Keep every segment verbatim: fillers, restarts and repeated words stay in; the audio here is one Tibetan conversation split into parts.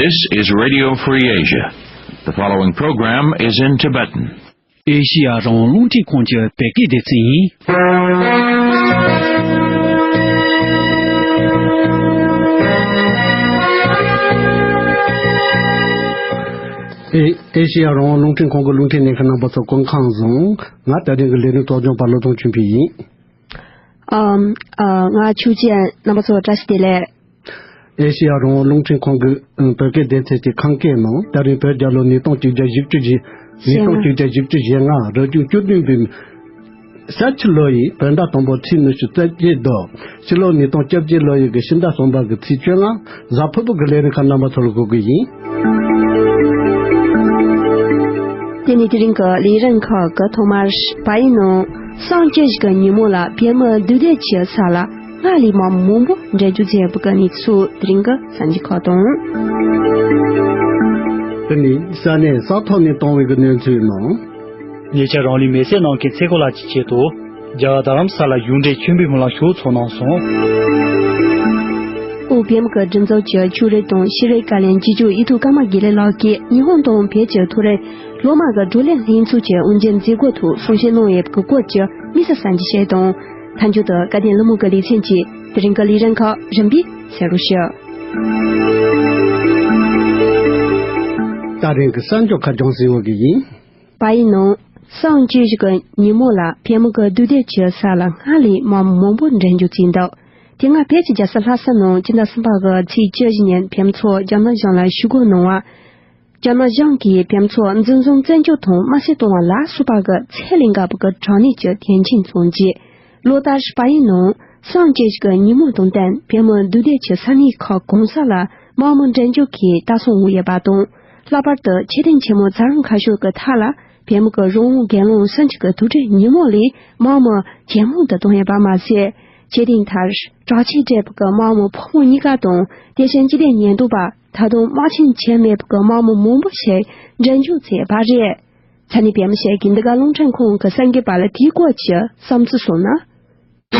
This is Radio Free Asia. The following program is in Tibetan. ཨེ་ཤི་ཡ་རང་དབང་རླུང་འཕྲིན་ཁང་གི་བོད་སྐད་སྡེ་ཚན་ཡིན། ཨེ་ཨེ་ཤི་ཡ་རང་དབང་རླུང་འཕྲིན་ཁང་གི་རླུང་འཕྲིན་ལེན་མཁན་རྣམ་པ་ཚོ་སྐུ་ཁམས་བཟང་། ང་དེ་རིང་གི་ལས་རིམ་གཙོ་སྐྱོང་པ་བློ་བཟང་ཆོས་འཕེལ་ཡིན། ཨམ། ཨ། ང་ཆོས་ཅན། རྣམ་པ་ཚོ་བཀྲ་ཤིས་བདེ་ལེགས། ཨེ་ཤི་ཡ་རང་དབང་རླུང་འཕྲིན་ཁང་གི་ཨ་བོད་སྐད་སྡེ་ཚན་གྱི་ཁམས་སྐད་ནང་ད་རིང་བོད་རྒྱལ་ལོ་ཉིས་སྟོང་གཅིག་བརྒྱ་བཞི་བཅུ་ཞེ་ཉིས་སྟོང་གཅིག་བརྒྱ་བཞི་བཅུ་ཞེ་ལྔ་རབ་བྱུང་བཅུ་བདུན་པའི་ས་ཁྱི་ལོ་ཡི་བོད་ཟླ་དང་པོ་ཚེས་ཉི་ཤུ་རྩ་བརྒྱད་དང་ཕྱི་ལོ་ཉིས་སྟོང་བཅོ་བརྒྱད་ལོ་ཡི་གི་ཕྱི་ཟླ་གསུམ་པ་གི་ཚེས་བཅོ་ལྔ་གཟའ་ཕུར་བུ་གི་ལས་རིམ་ཁག་རྣམ་པ་ཚོར་འགོད་གི་ཡིན། དེ་ནས་དེ་རིང་གི་ལས་རིམ་ཁག་གི་ཐོག་མར་བལ་ཡུལ་ནང་སངས་རྒྱས་ཀྱི་ཉིན་མོ་ལ་བོད་མི་འདུས་སྡོད་ཀྱི་ས་ལ་སྔར་ལས་མང་མང་པོ་འགྲེམས་འཇུག་བྱས་པ་གི་གནས་ཚུལ་དེ་རིང་གི་གསར་འགྱུར་ཁག་དང་། དེ་ནས་ས་གནས་ས་ཐོག་ནས་བཏང་བའི་གི་གནས་ཚུལ་ནང་། ཉེ་ཆར་རང་ལུས་མེར་སྲེག་གནང་མཁན་ཚེ་ཁོ་ལགས་ཀྱི་ཆེད་དུ་རྒྱ་གར་རྡ་རམ་ས་ལ་གཞུང་འབྲེལ་མཆོད་འབུལ་སྨོན་ལམ་ཞུ་ཚོགས་གནང་སོང་། དབུས་བོད་མི་གི་སྒྲིག་འཛུགས་ཀྱི་ཕྱུགས་རིགས་དང་ཤེས་རིག་བཀའ་བློན་རྒྱུན་ལས་ཨེ་ཐུ་ཀརྨ་དགེ་ལེགས་ལགས་ཀྱིས་ཉི་ཧོང་དང་བོད་ཀྱི་མཐོ་རིམ་སློབ་མ་གི་བགྲོ་གླེང་ལྷན་ཚོགས་ཀྱི་དབུ་འབྱེད་མཛད་སྒོའི་ཐོག་གསུང་བཤད་གནང་ཡོད་པའི་སྐོར་གྱི་དམིགས་བསལ་གསར་འགྱུར་ཞིག་དང་། མཐའ་མཇུག་ཏུ་སྐལ་ལྡན་གླུ་མོ་གི་ལེ་ཚན་གྱིས་དེ་རིང་གི་ལས་རིམ་ཁག་རིམ་པས་གསན་རོགས་ཞུ། ད་རིང་གི་གསར་འགྱུར་ཁག་སྦྱང་ཟིན་འོ་གི་ཡིན། བལ་ཡུལ་ནང་སངས་རྒྱས་ཀྱི་ཉིན་མོ་ལ་བོད་མི་གི་འདུས་སྡོད་ཀྱི་ས་ལ་སྔར་ལས་མང་མང་པོ་འགྲེམས་འཇུག་བྱས་འདུག་དེ་སྔ་བོད་ཀྱི་རྒྱལ་ས་ལྷ་ས་ནང་སྤྱི་ཟླ་གསུམ་པ་གི་ཚེས་བཅུ་བཞི་ཉིན་བོད་མི་ཚོ་རྒྱ་ནག་གཞུང་ལ་ཞུ་སྒོ་གནང་བ། རྒྱ་ནག་གཞུང་གིས་བོད་མི་ཚོ་འཛིན་བཟུང་བཙན་འཇུག་དང་དམར་གསོད་གཏོང་བ་ལ་སོགས་པ་གི་ཚད་ལས་འགལ་བ་གི་དྲང་གནས་ཀྱི་དོན་རྐྱེན་བྱུང་རྗེས། ལོ་ལྟར་བལ་ཡུལ་ནང་སངས་རྒྱས་ཀྱི་ཉིན་མོ་དང་བསྟུན་བོད་མི་འདུས་སྡོད་ཀྱི་ས་གནས་ཁག་གང་ས་ལ་དམག་མི་འགྲེམས་འཇུག་གིས་ལྟ་སྲུང་འོང་ཡོད་པ་དང་། ལྷག་པར་དུ་ཆོས་སྡིངས་ཆེན་མོ་ཛ་རམ་ཁ་ཤོར་གྱི་མཐའ་ལ་བོད་མི་གི་རང་དབང་སྒེར་ལངས་གསུམ་གཅིག་གི་དུས་དྲན་ཉིན་མོ་ལ་དམག་མི་ཇེ་མང་དུ་བཏང་ཡོད་པ་མ་ཟད། ཆོས་སྡིངས་མཐར་དྲག་ཆས་སྤྲས་པའི་དམག་མི་ཕོ་མོ་གཉིས་ཀ་དང་དེ་བཞིན་སྤྱི་བདེ་ཉེན་རྟོག་པ་ད་དུང་དམག་ཆེན་བྱས་མེད་པའི་དམག་མི་མང་པོ་ཞིག་འགྲེམས་འཇུག་བྱས་པ་རེད། ས་གནས་བོད་མི་ཞིག་གིས་འདི་ག་རླུང་འཕྲིན་ཁང་གི་གསར་འགོད་པ་ལ་དེའི་སྐོར་གྱི་བསམ་ཚུལ་གསུངས་ན།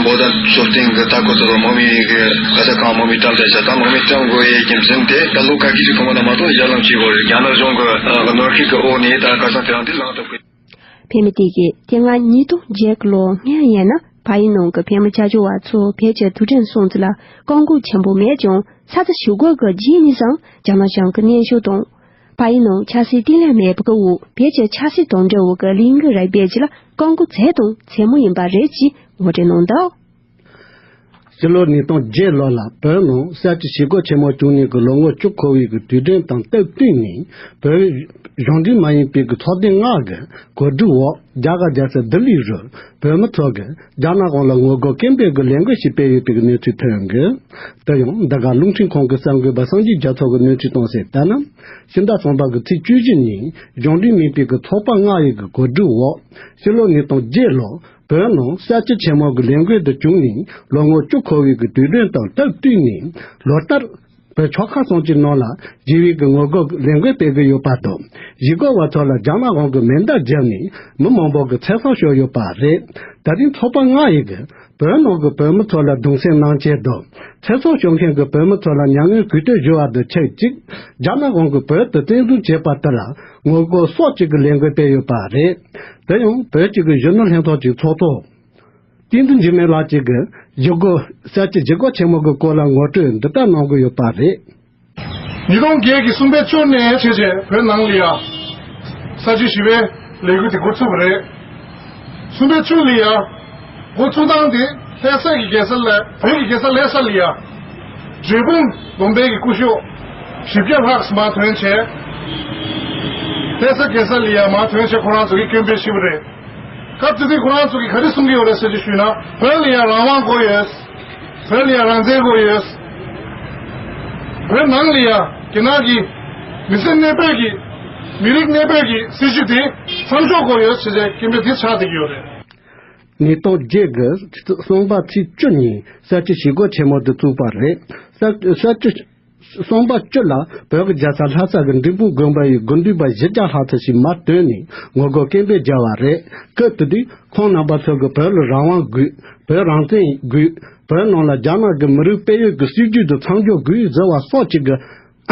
བོད་ད་མཆོད་རྟེན་གྱི་ལྟ་སྐོར་ཚོ་ལ་དམག་མི་གི་ཁ་ས་གང་དམག་མི་བཀྲམ་བསྡད་ཤག་ད་དམག་མི་བཀྲམ་དགོས་ཡས་རྒྱུ་མཚན་དེ་ད་ལོ་ཁ་ཤས་ཀྱི་ཐོག་མ་ལ་མ་གཏོགས་ཡར་ལངས་བྱེད་དགོས་རེད། རྒྱ་ནག་གཞུང་གི་ནོར་འཁྲུལ་གྱི་འོག་ནས་ད་ཁ་སང་དེ་རིང་འདི་ལངས་ཐུབ་གི། བོད་མི་དེ་གིས་དེ་སྔ་ཉིས་སྟོང་བརྒྱད་ལོ་སྔོན་ཡིན་ན་བལ་ཡུལ་ནང་གི་བོད་མི་སྐྱབས་བཅོལ་བ་ཚོ་བོད་ཀྱི་དུས་དྲན་སྲུང་བརྩི་ལ་བཀག་འགོག་ཆེན་པོ་མེད་ཀྱང་ས་རྩི་ཞུ་སྒོ་གི་རྗེས་ནས་བཟུང་རྒྱ་ནག་གཞུང་གི་གནོན་ཤུགས་དང་། བལ་ཡུལ་ནང་ཆབ་སྲིད་གཏན་ལ་མེད་པའི་འོག་བོད་ཀྱི་ཆབ་སྲིད་དང་འབྲེལ་བའི་གི་ལས་འགུལ་རེ་སྤེལ་རྒྱུ་ལ་བཀག་འགོག་མཛད་དང་མཛད་མུས་ཡིན་པ་རེད་ཅེས་ངོ་སྤྲོད་གནང་འདུག་ཕྱི་ལོ་ཉིས་སྟོང་བརྒྱད་ལོ་ལ་བོད་ནང་ས་བྱི་ཞི་རྒོལ་ཆེན་མོ་བྱུང་ནས་ཀྱི་ལོ་ངོ་བཅུ་འཁོར་བའི་གི་དུས་དྲན་དང་སྟབས་བསྟུན་ནས་བོད་གཞུང་འབྲེལ་མ་ཡིན་པའི་གི་ཚོགས་སྡེ་ལྔ་གི་གོ་སྒྲིག་འོག་རྒྱ་གར་རྒྱལ་ས་ལྡི་ལི་རུ་བོད་མི་ཚོ་གི་རྒྱ་ནག་དབང་ལ་ངོ་རྒོལ་སྐད་འབོད་ཀྱི་ལས་འགུལ་ཞིག་སྤེལ་ཡོད་པའི་གནས་ཚུལ་ཐོན་ཡོད། དེ་ཡང་འདི་ག་རླུང་འཕྲིན་ཁང་གི་གསར་འགོད་པ་སངས་རྒྱས་རྒྱ་མཚོ་གི་གནས་ཚུལ་གཏོང་གསལ་ལྟར་ན། ཕྱི་ཟླ་གསུམ་པ་གི་ཚེས་བཅུ་བཞི་ཉིན་གཞུང་འབྲེལ་མིན་པའི་གི་ཚོགས་པ་ལྔ་ཡི་གི་གོ་སྒྲིག་འོག་ཕྱི་ལོ་ཉིས་སྟོང་བརྒྱད་ལོ་བོད་ནང་ས་བྱི་ཆེན་མོ་གི་ལས་འགུལ་དུ་བྱུང་ནས་ལོ་ངོ་བཅུ་འཁོར་བའི་གི་དུས་དྲན་དང་སྟབས་བསྟུན་ནས་ལོ་ལྟར། བོད་ཆོལ་ཁ་གསུམ་གྱི་ནང་ལ་ཞི་བའི་གི་ངོ་རྒོལ་ལས་འགུལ་སྤེལ་གི་ཡོད་པ་དང་། ཞི་རྒོལ་བ་ཚོ་ལ་རྒྱ་ནག་དབང་གི་མེ་མདའ་བརྒྱབ་ནས་མི་མང་པོ་གི་ཚེ་སྲོག་ཤོར་ཡོད་པ་རེད། ད་རིང་ཚོགས་པ་ལྔ་ཡི་གི་བོད་ནང་གི་བོད་མི་ཚོ་ལ་གདུང་སེམས་མཉམ་སྐྱེད་དང་། ཚེ་སྲོག་ཤོར་མཁན་གི་བོད་མི་ཚོ་ལ་མྱ་ངན་གུས་འདུད་ཞུ་བ་དང་ཆབས་ཅིག་རྒྱ་ནག་དབང་གི་བོད་དུ་བཙན་བཟུང་བྱས་པ་དེ་ལ་ངོ་རྒོལ་སོགས་ཀྱི་གི་ལས་འགུལ་སྤེལ་ཡོད་པ་རེད། དེ་ཡང་བོད་ཀྱི་གི་གཞོན་ནུ་ལྷན་ཚོགས་ཀྱི་ཚོགས་གཙོ། བསྟན་འཛིན་འཇིགས་མེད་ལགས་ཀྱིས་ཀྱི་ཞི་རྒོལ་ས་བྱི་ཞི་རྒོལ་ཆེན་མོ་གི་སྐོར་ལ་ངོ་སྤྲོད་འདི་ལྟར་གནང་གི་ཡོད་པ་རེད། ཉིས་སྟོང་བརྒྱད་ཀྱི་གསུམ་པའི་བཅུ་ནས་བྱས་རྗེས་བོད་ནང་ལ་ཡ་ས་བྱི་ཞི་བའི་ལས་འགུལ་དེ་འགོ་ཚུགས་པ་རེད། གསུམ་པའི་བཅུ་ལ་ཡ་འགོ་ཚུགས་སྟངས་དེ་ལྷ་ས་གི་རྒྱལ་ས་ལ་བོད་ཀྱི་རྒྱལ་ས་ལྷ་ས་ལ་ཡ་འབྲས་སྤུངས་དགོན་པའི་གི་སྐུ་ཞབས་བཞི་བརྒྱ་ལྷག་མར་ཐོན་བྱས། ལྷ་ས་རྒྱལ་ས་ལ་ཡ་མར་ཐོན་བྱས་ཁོ་རང་ཚོ་གི་སྐད་འབོད་ཞུས་པ་རེད། སྐབས་དེ་དུས་ཁོ་རང་ཚོ་གིས་ག་རེ་གསུང་གི་ཡོད་རེད་ཟེར་ཅིག་ཞུས་ན། བོད་ལ་ཡང་རང་དབང་དགོས་ཡོད། བོད་ལ་ཡང་རང་བཙན་དགོས་ཡོད། བོད་ནང་ལ་ཡང་རྒྱ་ནག་གི་མི་སེར་གནས་སྤོས་ཀྱི་མི་རིགས་གནས་སྤོས་ཀྱི་སྲིད་བྱུས་དེ་མཚམས་འཇོག་དགོས་ཡོད་ཟེར་བྱས་སྐད་འབོད་དེ་ཆགས་བསྡད་ཀྱི་ཡོད་རེད། ཉིས་སྟོང་བརྒྱད་ཀྱི་གསུམ་པ་ཚེས་བཅུ་ཉིན་ས་བྱི་ཞི་རྒོལ་ཆེན་མོ་དེ་བཙུགས་པ་རེད། ས་ས་བྱི་གསུམ་པ་བཅུ་ལ་བོད་ཀྱི་རྒྱལ་ས་ལྷ་ས་གི་འབྲས་སྤུངས་དགོན་པ་ཡི་དགོན་སྡེ་པ་བཞི་བརྒྱ་ལྷག་ཙམ་ཞིག་མར་ཐོན་ནས་ངོ་རྒོལ་སྐད་འབོད་བརྒྱབ་པ་རེད། སྐབས་དེ་དུས་ཁོང་རྣམ་པ་ཚོ་གིས་བོད་ལ་རང་དབང་དགོས། བོད་རང་བཙན་དགོས། བོད་ནང་ལ་རྒྱ་ནག་གི་མི་རིགས་དཔལ་ཡོན་གྱི་སྲིད་ཇུས་དེ་མཚམས་འཇོག་དགོས་ཟེར་བ་སོགས་ཀྱི་གི་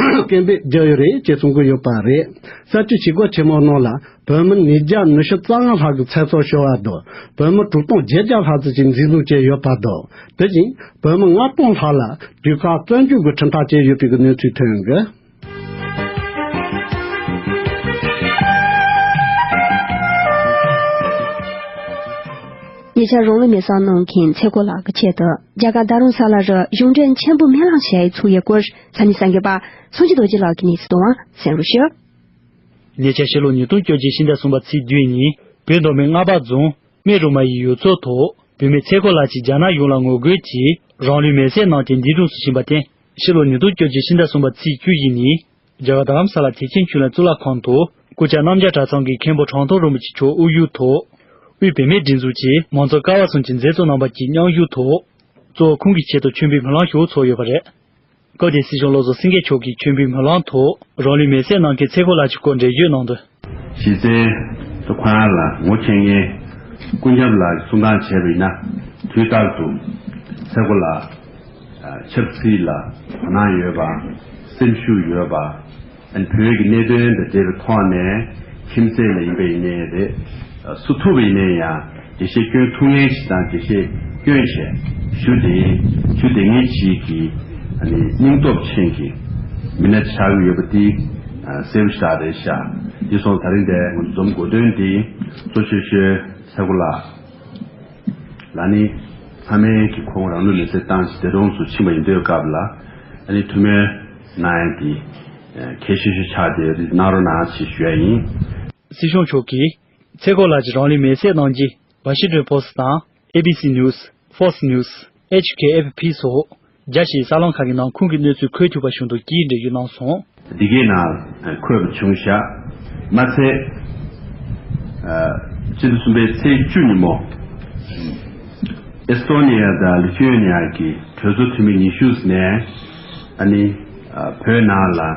སྐད་འབོད་བརྒྱབ་ཡོད་རེད་ཅེས་གསུང་གི་ཡོད་པ་རེད། གསར་སྤྱོད་བྱེད་སྒོ་ཆེན་མོ་ནང་ལ་བོད་མི་ཉིས་བརྒྱ་ཉི་ཤུ་རྩ་ལྔ་ལྷག་གིས་ཚེ་སྲོག་ཤོར་བ་དང་། བོད་མི་དྲུག་སྟོང་བརྒྱད་བརྒྱ་ལྷག་ཙམ་ཞིག་འཛིན་བཟུང་བྱས་ཡོད་པ་དང་། དེ་བཞིན་བོད་མི་ལྔ་སྟོང་ལྷག་ལ་དུས་བཀག་བཙོན་འཇུག་གི་ཁྲིམས་ཐག་བཅད་ཡོད་པའི་གནས་ཚུལ་ཐོན་ཡོད། ཉེ་ཆར་རང་ལུས་མེར་སྲེག་གནང་མཁན་ཚེ་རྒོད་ལགས་ཀྱི་ཆེད་དུ་རྒྱ་གར་རྡ་རམ་ས་ལ་རུ་གཞུང་འབྲེལ་མཆན་བུ་སྨོན་ལམ་ཞུ་ཡའི་ཚོགས་ཡོད་སྐོར་ས་གནས་གསར་འགོད་པ་སངས་རྒྱས་རྡོ་རྗེ་ལགས་ཀྱིས་གནས་ཚུལ་གཏོང་བ་གསན་རོགས་ཞུ། ཉེ་ཆར་ཕྱི་ལོ་ཉིས་སྟོང་བཅོ་བརྒྱད་ཕྱི་ཟླ་གསུམ་པ་ཚེས་བདུན་ཉིན་བོད་མདོ་སྨད་རྔ་པ་རྫོང་སྨད་རུ་མ་ཡི་ཡུལ་ཚོ་ཐོག་བུད་མེད་ཚེ་རྒོད་ལགས་ཀྱིས་རྒྱ་ནག་གཞུང་ལ་ངོ་རྒོལ་གྱིས་རང་ལུས་མེར་སྲེག་གནང་སྟེ་འདས་གྲོངས་སུ་ཕྱིན་པ་དེ། ཕྱི་ལོ་ཉིས་སྟོང་བཅོ་བརྒྱད་ཕྱི་ཟླ་གསུམ་པ་ཚེས་བཅུ་བཞི་ཉིན་རྒྱ་གར་རྡ་རམ་ས་ལ་ཐེག་ཆེན་ཆོས་གླིང་གཙུག་ལག་ཁང་དུ་སྐུ་བཅར་རྣམ་རྒྱལ་གྲྭ་ཚང་གི་མཁན་པོ་གྲངས་ཐང་རིན་པོ་ཆེ་མཆོག་དབུ་བཞུགས་ཐོག་དབུས་བུད་མེད་སྒྲིག་འཛུགས་ཀྱི་མང་གཙོ་ཀ་བ་གསུམ་གྱི་མཛད་གཙོ་རྣམ་པ་གྱིས་མཉམ་ཞུགས་ཐོག་གཙོ་བོ་ཁོང་གི་ཆེད་དུ་མཆོད་འབུལ་སྨོན་ལམ་ཞུ་ཚོགས་ཡོད་པ་རེད། སྐབས་དེར་སྲིད་སྐྱོང་བློ་བཟང་སེང་གེ་མཆོག་གིས་མཆོད་འབུལ་སྨོན་ལམ་ཐོག་རང་ལུས་མེར་སྲེག་གནང་མཁན་ཚེ་རྒོད་ལགས་ཀྱི་སྐོར་འགྲེལ་བརྗོད་གནང་དོན། གཞི་རྩའི་ཁོ་རང་ལ་ངོ་མཁྱེན་མཁན་ཀུན་ཁྱབ་ལགས་ཀྱིས་གསུང་སྟངས་བྱས་པ་ཡིན་ན། དུས་རྟག་ཏུ་ཚེ་རྒོད་ལགས་ཆབ་སྲིད་ལ་དོ་སྣང་ཡོད་པ། སེམས་ཤུགས་ཡོད་པ། ཨ་ནི་བོད་ཀྱི་གནད་དོན་དང་འབྲེལ་བའི་ཐོག་ནས་ཁྱིམ་མཚེས་ལ་ཡིན་པ་ཡིན་ནའི་རེད། སུ་ཐུག་པ་ཡིན་ནའི་ཡང་འགྲེལ་བཤད་སྐྱོན་ཐུབ་མཁན་ཞིག་དང་འགྲེལ་བཤད་སྐྱོན་བྱས་ཞུ་དེ་ཞུ་བདེ་མཁན་ཞིག་གི་ཨ་ནི་སྙིང་སྟོབས་ཅན་གྱི་མི་སྣ་ཆགས་ཀྱི་ཡོད་པ་འདི་གསལ་པོ་ཞེ་དྲག་རེད་ཤག་འདི་སོང་ད་རིང་འདིར་ང་ཚོ་འཛོམས་དགོས་དོན་འདི་གཙོ་ཆེ་ཤོས་ཚེ་རྒོད་ལགས་ལ་ནི་ཚང་མས་ཀྱི་ཁོང་རང་ལུས་མེར་སྲེག་བཏང་ཞིང་འདས་གྲོངས་སུ་ཕྱིན་པ་ཡིན་དུས་སྐབས་ལ་ཨ་ནི་ཐུགས་སྨོན་གནང་ཡ་འདི་གལ་ཆེ་ཤོས་ཆགས་བསྡད་ཡོད་དེ་གནང་རོགས་གནང་ཞེས་ཞུ་ཡ་ཡིན། སྲིད་སྐྱོང་མཆོག་གིས་ཚེ་རྒོད་ལགས་ཀྱིས་རང་ལུས་མེར་སྲེག་གནང་རྗེས་Washington Post་དང་A B C News, Fox News, H K F P་སོགས་རྒྱ་ཆེའི་གསར་ལམ་ཁག་གི་ནང་ཁོང་གི་གནས་ཚུལ་འཁོད་ཐུབ་པ་བྱུང་འདུག་ཅེས་འགྲེལ་བརྗོད་གནང་སོང་། འདི་གའི་ནང་འཁོད་པ་བྱུང་ཤག་མ་ཚད། ཨ། སྤྱི་ཟླ་གསུམ་པའི་ཚེས་བཅུ་ཉིན་མོ། ཨེ་སི་ཐོ་ནི་ཡ་དང་ལི་ཐུ་ཨེ་ནི་ཡ་གི་གྲོས་ཚོགས་འཐུས་མི་ཉི་ཤུ་ནས་ཨ་ནི་ཨ། བོད་ནང་ལ་ཨ།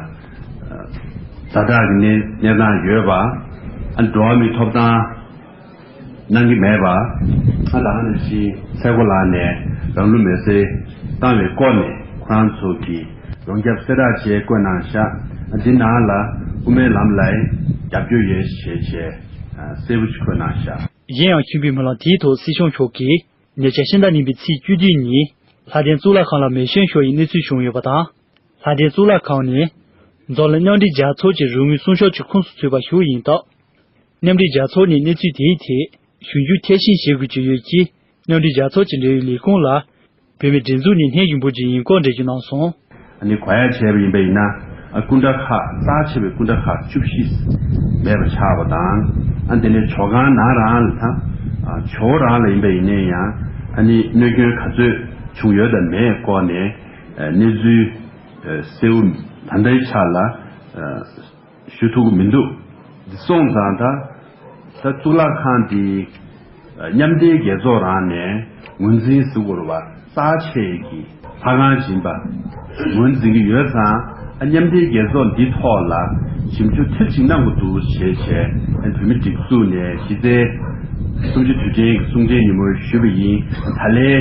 ཛ་དྲག་གི་གནས་གནས་སྟངས་ཡོད་པ། ཨ། འགྲོ་བ་མིའི་ཐོབ་ཐང་གནང་གི་མེད་པ། ཨ། ད་ནི་ཅི་ཚེ་རྒོད་ལགས་ནས་རང་ལུས་མེར་སྲེག་བཏང་བའི་སྐོར་ནས་ཁོ་རང་ཚོ་གི་ཡོངས་ཁྱབ་གསལ་བསྒྲགས་བྱས་བཀོད་གནང་ཤག་ཨ། འདི་ནང་ལ་དབུ་མའི་ལམ་ལ་རྒྱབ་སྐྱོར་ཡོད་ཞེས་བྱས་ཨ། གསལ་པོ་ཅིག་བཀོད་གནང་ཤག་གཞན་ཡང་མཆོད་འབུལ་སྨོན་ལམ་དེའི་ཐོག་སྲིད་སྐྱོང་མཆོག་གིས་ཉེ་ཆར་ཕྱི་ཟླ་གཉིས་པའི་ཚེས་བཅུ་བདུན་ཉིན་ལྷ་ལྡན་གཙུག་ལག་ཁང་ལ་མེ་ཤོན་ཤོར་བའི་གནས་ཚུལ་བྱུང་ཡོད་པ་དང་། ལྷ་ལྡན་གཙུག་ལག་ཁང་ནི་འཛམ་གླིང་མཉམ་འབྲེལ་རྒྱལ་ཚོགས་ཀྱི་རོགས་དངུལ་སྲུང་སྐྱོབ་ཀྱི་ཁོངས་སུ་ཚུད་པ་ཞིག་ཡིན་སྟབས། མཉམ་འབྲེལ་རྒྱལ་ཚོགས་ནས་གནས་ཚུལ་དེའི་ཐད་ཞིབ་འཇུག་མཐིལ་ཕྱིན་བྱེད་དགོས་ཀྱི་ཡོད་ཅེས་མཉམ་འབྲེལ་རྒྱལ་ཚོགས་ཀྱི་འབྲེལ་ཡོད་ལས་ཁུངས་ལ་བོད་མིའི་སྒྲིག་འཛུགས་ནས་སྣེ་ཞིབ་འབུལ་རྒྱུ་ཡིན་སྐོར་འགྲེལ་བརྗོད་གནང་སོང་། ཨ་ནི་གོ་ཡ་བྱས་པ་ཡིན་པ་ཡིན་ན། ཨ། སྐུ་འདྲ་ཁག་རྩ་ཆེ་བའི་སྐུ་འདྲ་ཁག་བཅུ་བཞི་མེད་པ་ཆགས་པ་དང་། ཨ། དེ་ནས་ཇོ་ཁང་ནང་རང་ལ་དང་། ཨ། ཇོ་བོ་རང་ལ་ཡིན་པ་ཡིན་ནའི་ཡང་ཨ་ནི་གནོད་སྐྱོན་ག་ཚོད་བྱུང་ཡོད་དམ་མེད་སྐོར་ནས་ཨ། གནས་ཚུལ་ཨ། གསལ་བོ་ད་ལྟའི་ཆ་ལ་ཨ། ཞུ་ཐུབ་ཀྱི་མི་འདུག་འདི་སོང་ཙང་ད་ད་གཙུག་ལག་ཁང་འདི་མཉམ་འབྲེལ་རྒྱལ་ཚོགས་རང་ནས་ངོས་འཛིན་ཟེར་དགོས་རེད་པ། རྩ་ཆེ་གི་ལྷ་ཁང་ཡིན་པ་ངོས་འཛིན་གྱི་ཡོད་ཙང་། ཨ། མཉམ་འབྲེལ་རྒྱལ་ཚོགས་འདི་ཐོག་ལ་ཞིབ་འཇུག་མཐིལ་ཕྱིན་གནང་དགོས་འདུག་ཞེས་བྱས། ཨ། བོད་མི་སྒྲིག་འཛུགས་ནས་གཞི་རྩའི་གསུམ་བཅུ་དུས་དྲན་གྱི་གསུང་འཕྲིན་ཉིན་མོར་ཞུས་པ་ཡིན། ད་ལན་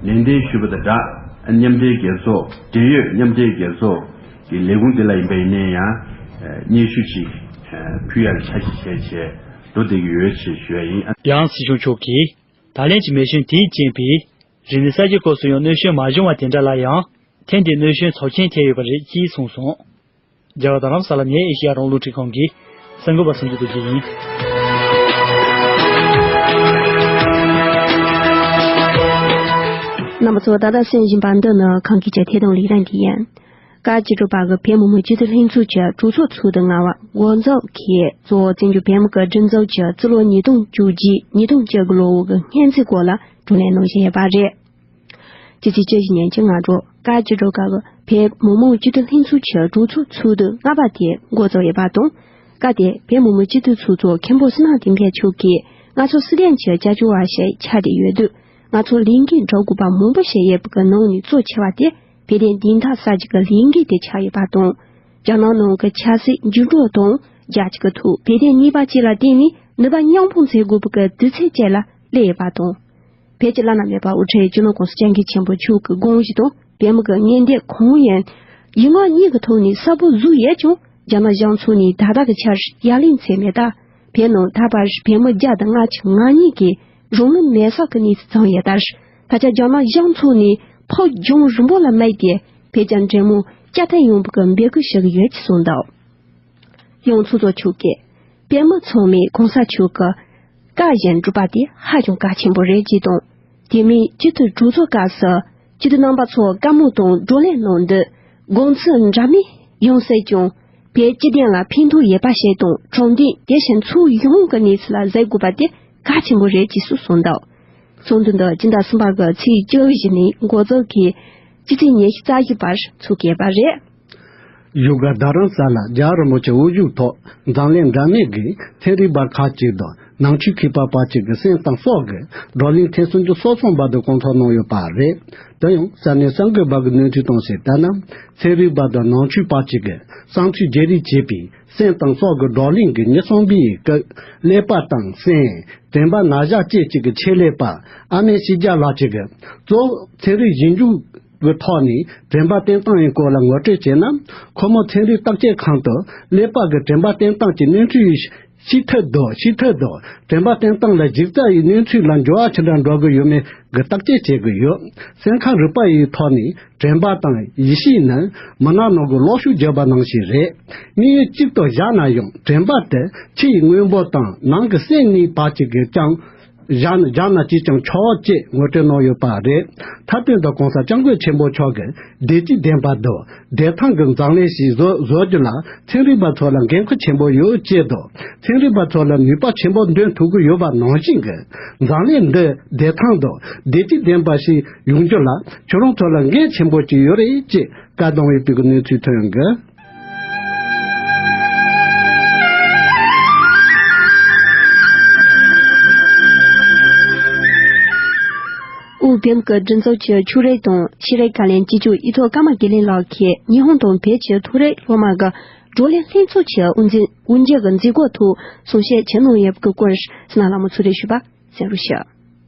ནན་ཏན་ཞུས་པ་དང་སྦྲགས། ཨ། མཉམ་འབྲེལ་རྒྱལ་ཚོགས་འབྲེལ་ཡོད་མཉམ་འབྲེལ་རྒྱལ་ཚོགས་ཀྱི་ལས་ཁུངས་འདི་ལ་ཡིན་པ་ཡིན་ནའི་ཡང་། ཨ། སྙན་ཞུ་ཅིག་ཨ། ཕུལ་ཡག་གི་འཆར་གཞི་བྱས་བྱས་འགྲོ་བསྡད་ཀྱི་ཡོད་ཅེས་ཞུ་ཡ་ཡིན། ཡང་སྲིད་སྐྱོང་མཆོག་གིས་ད་ལན་གྱི་མེ་ཤོན་དེས་རྐྱེན་པས་རིག་གནས་གསར་བརྗེ་སྐབས་སུ་ཡང་གནོད་སྐྱོན་མ་བྱུང་བ་དེ་འདྲ་ལ་ཡང་ཐེངས་འདིའི་གནོད་སྐྱོན་ཚབས་ཆེན་ཐེབས་ཡོད་པ་རེད་ཅེས་གསུངས་སོང་། རྒྱ་གར་རྡ་རམ་ས་ལ་ནས་ཨེ་ཤེ་ཡ་རང་དབང་རླུང་འཕྲིན་ཁང་གི་གསར་འགོད་པ་བསམ་གྲུབ་རྡོ་རྗེ་ཡིན། རྣམ་པ་ཚོ་ད་ལྟ་གསན་བཞིན་པ་འདི་ནི་ཁམས་སྐད་ཀྱི་ཐད་གཏོང་ལས་རིམ་དེ་ཡིན། བཀའ་བརྒྱུད་གྲུབ་པ་གི་བོད་མི་མང་སྤྱི་འཐུས་ལྷན་ཚོགས་ཀྱི་གྲོས་ཚོགས་ཚོགས་དུས་ལྔ་པ་འགོ་འཛུགས་ཀྱིས་གཙོ་བོ་བཙན་བྱོལ་བོད་མི་གི་སྒྲིག་འཛུགས་ཀྱི་རྩིས་ལོ་ཉིས་སྟོང་བཅུ་གཅིག་ཉིས་སྟོང་བཅུ་དགུ་ལོ་འུ་གི་སྔོན་རྩིས་སྐོར་ལ་བགྲོ་གླེང་གནང་བཞིན་ཡོད་པ་རེད། སྤྱི་ཚེས་བཅུ་བཞི་ཉིན་གྱི་སྔ་དྲོ་བཀའ་བརྒྱུད་གྲུབ་པ་གི་བོད་མི་མང་སྤྱི་འཐུས་ལྷན་ཚོགས་ཀྱི་གྲོས་ཚོགས་ཚོགས་དུས་ལྔ་པ་དེ་འགོ་འཛུགས་ཡོད་པ་དང་། སྐབས་དེར་བོད་མི་མང་སྤྱི་འཐུས་ཚོགས་གཙོ་མཁན་པོ་བསོད་ནམས་བསྟན་འཕེལ་མཆོག་གིས་ང་ཚོ་སྲིད་དོན་གྱི་བྱ་བྱེད་པ་ཞིག་ཆགས་བསྡད་ཡོད་དུས། ང་ཚོ་ལས་འགན་སྒྲུབ་དགོས་པ་མང་པོ་ཞིག་ཡོད་པ་གི་ནང་ནས་གཙོ་ཆེ་བ་དེ་བོད་དོན་བདེན་མཐའ་གསལ་རྒྱུ་གི་ལས་འགན་དེ་ཆགས་ཡོད་པ་དང་། རྒྱ་ནག་ནང་གི་ཆབ་སྲིད་འགྱུར་ལྡོག་དང་རྒྱལ་སྤྱི་གི་ཐོག་བོད་དོན་གནས་བབ་བཅས་ལ་བརྟེན་ནས་ནུས་པ་མཉམ་སྤུངས་བྱེད་དགོས་པ་གི་དུས་ཚོད་བཅས་ལ་སླེབས་ཡོད་པ་དང་། བོད་ཀྱི་བླ་ན་མེད་པ་དབུ་ཁྲིད་སྤྱི་ནོར་༸གོང་ས་༸སྐྱབས་མགོན་ཆེན་པོ་མཆོག་གི་དགོངས་གཞི་དང་བོད་མི་གི་ངན་འདས་གང་ཡིན་ ཡིག་ངག་གཉིས་ཀྱི་ཐོག་ནས་གསལ་པོ་བཟོས་ཡོད་ཀྱང་། རྒྱ་ནག་གཞུང་ཕྱོགས་ནས་ད་ལྟ་གི་ཆར་ཡ་ལན་བྱས་མེད་སྟབས། བོད་ནང་ད་བར་བོད་མི་བརྒྱ་དང་ལྔ་བཅུ་ང་གཉིས་ཀྱིས་རང་ལུས་མེར་སྲེག་གི་གནས་ཚུལ་བྱུང་ཡོད་སྟབས། ད་ཆ་རྒྱ་ནག་གཞུང་ཕྱོགས་ནས་ཕོ་རྒྱང་རིང་པོ་ལ་དམིགས་ཏེ་བོད་རྒྱ་འབྲེལ་མོལ་བསྐྱར་ཐོན་ཡོང་བའི་འབོད་སྐུལ་ཞུ་གི་ཡོད་ཅེས་གསུངས་འདུག། ཡང་ཚོགས་གཙོ་མཆོག་གིས་བོད་མི་ཚང་མས་གོང་ས་མཆོག་གི་བཀའ་བཞིན་སྒྲུབ་པ་དེ་ཧ་ཅང་གལ་ཆེན་པོ་རེད་ཅེས་དང་། དེ་མིན་སྤྱི་འཐུས་གྲོས་ཚོགས་སྐབས་སུ་སྤྱི་འཐུས་རྣམ་པ་ཚོ་བཀའ་མོལ་དང་བགྲོ་གླེང་གནང་དུས། དགོངས་ཚུལ་འདྲ་མིན་ཡོང་སྲིད་ཀྱང་། བོད་སྤྱི་བདེ་ལ་ཕན་ཐོགས་ཡོད་པ་ཞིག་དང་། དྲང་བདེན། དེ་བཞིན་ཚོར་ཡོང་གི་གནས་ཚུལ་ལ་གཟིགས་དགོས་པ་དེ་གལ་ཆེན་པོ་རེད་ཅེས་སུ་གསུངས་འདུག། ཚོགས་འདུ་འདི་སྤྱི་ཟླ་གསུམ་པ་གི་ཚེས་བཅུ་བཞི་ནས་འགོ་འཛུགས་ཀྱིས་སྤྱི་ཚེས་ཉི་ཤུ་རྩ་བཞི་བར་འཚོགས་ཀྱི་ཡོད་པ་རེད། བཞུགས་སྒར་རྡ་རམ་ས་ལ་རྒྱལ་བ་རིན་པོ་ཆེ་དབུ་བཞུགས་ཐོག་འཛམ་གླིང་འདྲ་མིན་གྱི་ཚན་རིག་པ་ཁག་ཅིག་དང་ནང་ཆོས་མཁས་པ་ཁག་ཅིག་གིས་སེམས་གཏིང་སྲོག་གི་བགྲོ་གླེང་ཐེངས་སུམ་ཅུ་སོ་གསུམ་པ་དེ་བསྐོང་ཚོགས་གནང་ཡོད་པ་རེད། དེ་ཡང་ས་གནས་གསར་འགོད་པ་གི་གནས་ཚུལ་གཏོང་གསལ་ལྟར་ན། ཚན་རིག་པ་དང་ནང་ཆོས་པ་ཅིག་གིས་བསམ་ཚུལ་བརྗེ་རེས་བྱས་པའི་སེམས་གཏིང་སྲོག་གི་བགྲོ་གླེང་གི་ཉིན་གསུམ་པའི་སྐབས། ཀླད་པ་དང་སེམས། དྲན་པ་ན་གཞོན་བཅས་ཅིག་གི་ཆེད་ལས་པ་ཨ་མེ་ཤི་རྒྱ་ལགས་ཅིག་གིས་གཙོ་བོ་ཚན་རིག་ཞིབ་འཇུག་གི་ཐོག་ནས་དྲན་པ་བསྟེན་སྟངས་ཡི་སྐོར་ལ་ངོ་སྤྲོད་བྱས་ན། ཁོ་མོ་ཚན་རིག་བརྟག་དཔྱད་ཁང་དུ་ཀླད་པ་གི་དྲན་པ་བསྟེན་སྟངས་ཀྱི་གནས་ཚུལ་ཤེས་ཐུབ་འདུག། ཤེས་ཐུབ་འདུག། དྲན་པ་བསྟེན་སྟངས་ལ་གཞི་རྩ་ཡི་གནས་ཚུལ་ལ་འགྱུར་བ་ཅི་འདྲ་འགྲོ་གི་ཡོད་མེད་ཀྱི་བརྟག་དཔྱད་བྱེད་ཀྱི་ཡོད། སེམས་ཁམས་རིག་པ་ཡི་ཐོག་ནས་དྲན་པ་དང་ཡིད་ཤེས་ནི་མི་སྣ་ནང་གི་གློག་ཤུགས་བརྒྱབ་པ་ནང་བཞིན་རེད། དམིགས་ཡུལ་གཅིག་ཏུ་བཞག་ན་ཡང་དྲན་པ་དེ་ཕྱི་ཡི་དངོས་པོ་དང་ནང་གི་སེམས་གཉིས་བར་གཅིག་གིས་ཀྱང་བཞག་ན་བཞག་ན་ཅིས་ཀྱང་ཆོག་ཅེས་ངོ་སྤྲོད་གནང་ཡོད་པ་རེད། མཐའ་དོན་དུ་གོང་ས་སྐྱབས་མགོན་ཆེན་པོ་མཆོག་གིས་བདེ་སྐྱིད་ལྡན་པ་དང་བདེ་ཐང་གི་འཛམ་གླིང་ཞིག་བཟོ་བཟོ་རྒྱུ་ལ་ཚན་རིག་པ་ཚོ་ལ་འགན་ཁུར་ཆེན་པོ་ཡོད་ཅེས་དང་། ཚན་རིག་པ་ཚོ་ལ་ནུས་པ་ཆེན་པོ་འདོན་ཐུབ་ཀྱི་ཡོད་པ་ནང་བཞིན་གྱི་འཛམ་གླིང་འདི་བདེ་ཐང་དང་བདེ་སྐྱིད་ལྡན་པ་ཞིག་ཡོང་རྒྱུ་ལ་ཁྱོད་རང་ཚོ་ལ་འགན་ཆེན་པོ་ཅིག་ཡོད་རེད་ཅེས་བཀའ་གནང་ཡོད་པའི་གནས་ཚུལ་ཐོན་གི། དབུས་བོད་ཀྱི་སྒྲིག་འཛུགས་ཀྱི་ཆོས་རིག་དང་ཤེས་རིག་བཀའ་བློན་གཅིག་གྱུར་ཡིད་ཐོག་ཀརྨ་དགེ་ལེགས་ལགས་ཀྱིས་ཉི་ཧོང་དང་བོད་ཀྱི་མཐོ་རིམ་སློབ་མ་གི་བགྲོ་གླེང་ལྷན་ཚོགས་ཀྱི་དབུ་འཛིན་དབུ་འབྱེད་ཀྱི་མཛད་སྒོ་ཐོག་གསུང་བཤད་བྱེད་གནང་ཡོད་པའི་སྐོར་སི་ན་ལྷ་མོ་ཚུལ་ཁྲིམས་ཞུས་པ་གསན་རོགས་ཞུ།